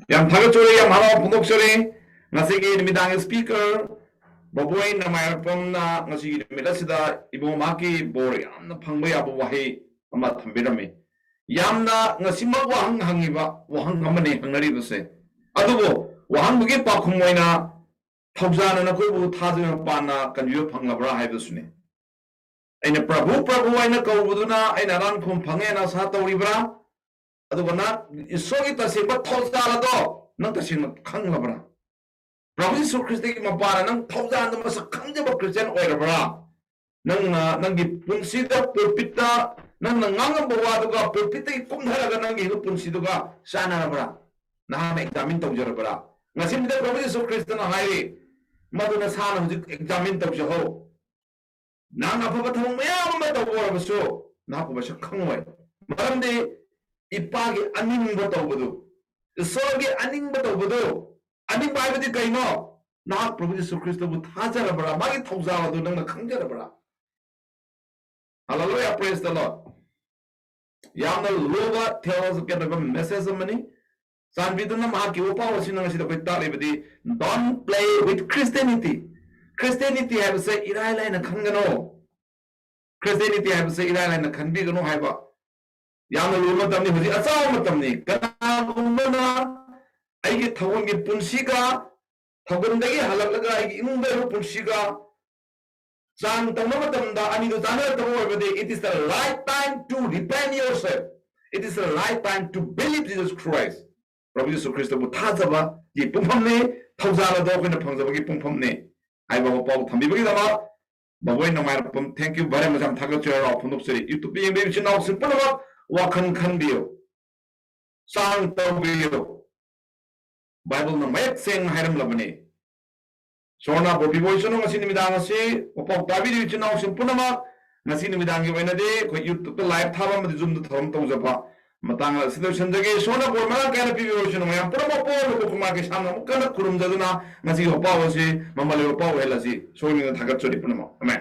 ꯌꯥꯝ ꯊꯥꯒꯠꯆꯔꯤ, ꯌꯥꯝ ꯍꯔꯥꯎ ꯐꯣꯡꯗꯣꯛꯆꯔꯤ꯫ ꯉꯁꯤꯒꯤ ꯅꯨꯃꯤꯗꯥꯡꯒꯤ speaker ꯕꯣꯕꯣꯏ ꯅꯃꯥꯏꯔꯛꯄꯝꯅ ꯉꯁꯤꯒꯤ ꯅꯨꯃꯤꯠ ꯑꯁꯤꯗ ꯏꯕꯨꯡ ꯃꯍꯥꯛꯀꯤ ꯕꯣꯔ ꯌꯥꯝꯅ ꯐꯪꯕ ꯌꯥꯕ ꯋꯥꯍꯩ ꯑꯃ ꯊꯝꯕꯤꯔꯝꯃꯤ꯫ ꯌꯥꯝꯅ ꯉꯁꯤꯃꯛ ꯋꯥꯍꯪ ꯍꯪꯉꯤꯕ ꯋꯥꯍꯪ ꯑꯃꯅꯤ ꯍꯪꯅꯔꯤꯕꯁꯦ꯫ ꯑꯗꯨꯕꯨ ꯋꯥꯍꯪꯗꯨꯒꯤ ꯄꯥꯎꯈꯨꯝ ꯑꯣꯏꯅ ꯊꯧꯖꯥꯜꯅ ꯅꯈꯣꯏꯕꯨ ꯊꯥꯖꯕ ꯃꯄꯥꯟꯅ ꯀꯟꯕꯤꯕ ꯐꯪꯂꯕ꯭ꯔꯥ ꯍꯥꯏꯕꯁꯤꯅꯤ꯫ ꯑꯩꯅ ꯄ꯭ꯔꯚꯨ, ꯄ꯭ꯔꯚꯨ ꯍꯥꯏꯅ ꯀꯧꯕꯗꯨꯅ ꯑꯩꯅ ꯑꯔꯥꯟ ꯈꯨꯝ ꯐꯪꯉꯦꯅ ꯑꯁꯥ ꯇꯧꯔꯤꯕ꯭ꯔꯥ? ꯑꯗꯨꯒ ꯅꯪ ꯏꯁꯣꯔꯒꯤ ꯇꯁꯦꯡꯕ ꯊꯧꯖꯥꯜ ꯑꯗꯣ ꯅꯪ ꯇꯁꯦꯡꯅ ꯈꯪꯂꯕ꯭ꯔꯥ? ꯄ꯭ꯔꯚꯨ ꯌꯤꯁꯨ ꯈ꯭ꯔꯤꯁꯇꯒꯤ ꯃꯄꯥꯅ ꯅꯪ ꯊꯧꯖꯥꯟꯗ ꯃꯁꯛ ꯈꯪꯖꯕ ꯈ꯭ꯔꯤꯁꯇꯤꯌꯥꯟ ꯑꯣꯏꯔꯕ꯭ꯔꯥ? ꯅꯪꯅ ꯅꯪꯒꯤ ꯄꯨꯟꯁꯤꯗ ꯄꯨꯜꯄꯤꯠꯇ ꯅꯪꯅ ꯉꯥꯡꯉꯝꯕ ꯋꯥꯗꯨꯒ ꯄꯨꯜꯄꯤꯠꯇꯒꯤ ꯀꯨꯝꯊꯔꯒ ꯅꯪꯒꯤ ꯍꯤꯡꯕ ꯄꯨꯟꯁꯤꯗꯨꯒ ꯆꯥꯟꯅꯔꯕ꯭ꯔꯥ? ꯅꯍꯥꯛꯅ ꯑꯦꯛꯖꯥꯃꯤꯟ ꯇꯧꯖꯔꯕ꯭ꯔꯥ? ꯉꯁꯤꯗ ꯄ꯭ꯔꯚꯨ ꯌꯤꯁꯨ ꯈ꯭ꯔꯤꯁꯇꯅ ꯍꯥꯏꯔꯤ, ꯃꯗꯨ ꯅꯁꯥꯅ ꯍꯧꯖꯤꯛ ꯑꯦꯛꯖꯥꯃꯤꯟ ꯇꯧꯖꯍꯧ꯫ ꯅꯍꯥꯛꯅ ꯑꯐꯕ ꯊꯕꯛ ꯃꯌꯥꯝ ꯑꯃ ꯇꯧꯕ ꯑꯣꯏꯔꯕꯁꯨ ꯅꯍꯥꯛꯄꯨ ꯃꯁꯛ ꯈꯪꯉꯣꯏ꯫ ꯃꯔꯝꯗꯤ ꯏꯄꯥꯒꯤ ꯑꯅꯤꯡꯕ ꯇꯧꯕꯗꯨ, ꯏꯁꯣꯔꯒꯤ ꯑꯅꯤꯡꯕ ꯇꯧꯕꯗꯨ, ꯑꯅꯤꯡꯕ ꯍꯥꯏꯕꯗꯤ ꯀꯩꯅꯣ? ꯅꯍꯥꯛ ꯄ꯭ꯔꯚꯨ ꯌꯤꯁꯨ ꯈ꯭ꯔꯤꯁꯇꯕꯨ ꯊꯥꯖꯔꯕ꯭ꯔꯥ? ꯃꯥꯒꯤ ꯊꯧꯖꯥꯜ ꯑꯗꯨ ꯅꯪꯅ ꯈꯪꯖꯔꯕ꯭ꯔꯥ? Hallelujah, praise the Lord. ꯌꯥꯝꯅ ꯂꯨꯕ theological ꯑꯣꯏꯕ ꯃꯦꯁꯦꯖ ꯑꯃꯅꯤ꯫ ꯆꯥꯟꯕꯤꯗꯨꯅ ꯃꯍꯥꯛꯀꯤ ꯋꯥꯄꯥꯎ ꯑꯁꯤꯅ ꯉꯁꯤꯗ ꯑꯩꯈꯣꯏ ꯇꯥꯛꯂꯤꯕꯗꯤ, "Don't play with Christianity." Christianity ꯍꯥꯏꯕꯁꯦ ꯏꯔꯥꯏ ꯂꯥꯏꯅ ꯈꯟꯒꯅꯨ꯫ ꯈ꯭ꯔꯤꯁꯇꯤꯌꯥꯅꯤꯇꯤ ꯍꯥꯏꯕꯁꯦ ꯏꯔꯥꯏ ꯂꯥꯏꯅ ꯈꯟꯕꯤꯒꯅꯨ ꯍꯥꯏꯕ ꯌꯥꯝꯅ ꯂꯨꯕ ꯃꯇꯝꯅꯤ꯫ ꯍꯧꯖꯤꯛ ꯑꯆꯥꯎꯕ ꯃꯇꯝꯅꯤ꯫ ꯀꯅꯥꯒꯨꯝꯕꯅ ꯑꯩꯒꯤ ꯊꯧꯒꯜꯒꯤ ꯄꯨꯟꯁꯤꯒ ꯊꯧꯒꯜꯗꯒꯤ ꯍꯜꯂꯛꯂꯒ ꯑꯩꯒꯤ ꯏꯃꯨꯡꯗ ꯂꯩꯕ ꯄꯨꯟꯁꯤꯒ ꯆꯥꯡ ꯇꯧꯅꯕ ꯃꯇꯝꯗ ꯑꯅꯤꯗꯨ ꯆꯥꯟꯅꯔꯛꯇꯕ ꯑꯣꯏꯔꯕꯗꯤ, it is the right time to repent yourself. It is the right time to believe Jesus Christ. ꯄ꯭ꯔꯚꯨ ꯌꯤꯁꯨ ꯈ꯭ꯔꯤꯁꯇꯕꯨ ꯊꯥꯖꯕꯒꯤ ꯄꯨꯡꯐꯝꯅꯤ, ꯊꯧꯖꯥꯜ ꯑꯗꯣ ꯑꯩꯈꯣꯏꯅ ꯐꯪꯖꯕꯒꯤ ꯄꯨꯡꯐꯝꯅꯤ ꯍꯥꯏꯕ ꯋꯥꯐꯥꯎ ꯊꯝꯕꯤꯕꯒꯤꯗꯃꯛ ꯕꯕꯣꯏ ꯅꯣꯡꯃꯥꯏꯔꯛꯄꯝ, thank you very much, ꯌꯥꯝ ꯊꯥꯒꯠꯆꯔꯤ꯫ ꯌꯨꯇ꯭ꯌꯨꯕꯇ ꯌꯦꯡꯕꯤꯕ ꯏꯆꯤꯟ ꯏꯅꯥꯎꯁꯤꯡ ꯄꯨꯝꯅꯃꯛ ꯋꯥꯈꯜ ꯈꯟꯕꯤꯌꯨ, ꯆꯥꯡ ꯇꯧꯕꯤꯌꯨ꯫ ꯕꯥꯏꯕꯜꯅ ꯃꯌꯦꯛ ꯁꯦꯡꯅ ꯍꯥꯏꯔꯝꯂꯕꯅꯤ꯫ ꯏꯁꯣꯔꯅ ꯕꯣꯕꯤ ꯕꯣꯏꯁꯅ ꯉꯁꯤ ꯅꯨꯃꯤꯗꯥꯡ ꯑꯁꯤ ꯋꯥꯄꯥꯎ ꯇꯥꯕꯤꯔꯤꯕ ꯏꯆꯤꯟ ꯏꯅꯥꯎꯁꯤꯡ ꯄꯨꯝꯅꯃꯛ, ꯉꯁꯤ ꯅꯨꯃꯤꯗꯥꯡꯒꯤ ꯑꯣꯏꯅꯗꯤ ꯑꯩꯈꯣꯏ ꯌꯨꯇ꯭ꯌꯨꯕꯇ ꯂꯥꯏꯚ ꯊꯥꯕ ꯑꯃꯗꯤ ꯖꯨꯝꯗ ꯊꯧꯔꯝ ꯇꯧꯖꯕ ꯃꯇꯥꯡ ꯑꯁꯤꯗ ꯂꯣꯏꯁꯤꯟꯖꯒꯦ꯫ ꯏꯁꯣꯔꯅ ꯕꯣꯔ ꯃꯔꯥꯡ ꯀꯥꯏꯅ ꯄꯤꯕꯤꯔꯣꯏꯁꯅꯨ꯫ ꯃꯌꯥꯝ ꯄꯨꯝꯅꯃꯛ ꯄꯣꯛꯂꯕ ꯈꯨꯃꯥꯔꯒꯤ ꯁꯥꯡꯅ ꯑꯃꯨꯛ ꯀꯟꯅ ꯈꯨꯔꯨꯝꯖꯗꯨꯅ ꯉꯁꯤꯒꯤ ꯋꯥꯄꯥꯎ ꯑꯁꯤ ꯃꯃꯜ ꯂꯩꯕ ꯄꯥꯎ ꯑꯣꯏꯍꯜꯂꯁꯤ꯫ ꯏꯁꯣꯔꯒꯤ ꯃꯤꯡꯗ ꯊꯥꯒꯠꯆꯔꯤ ꯄꯨꯝꯅꯃꯛ꯫ ꯑꯃꯦꯟ꯫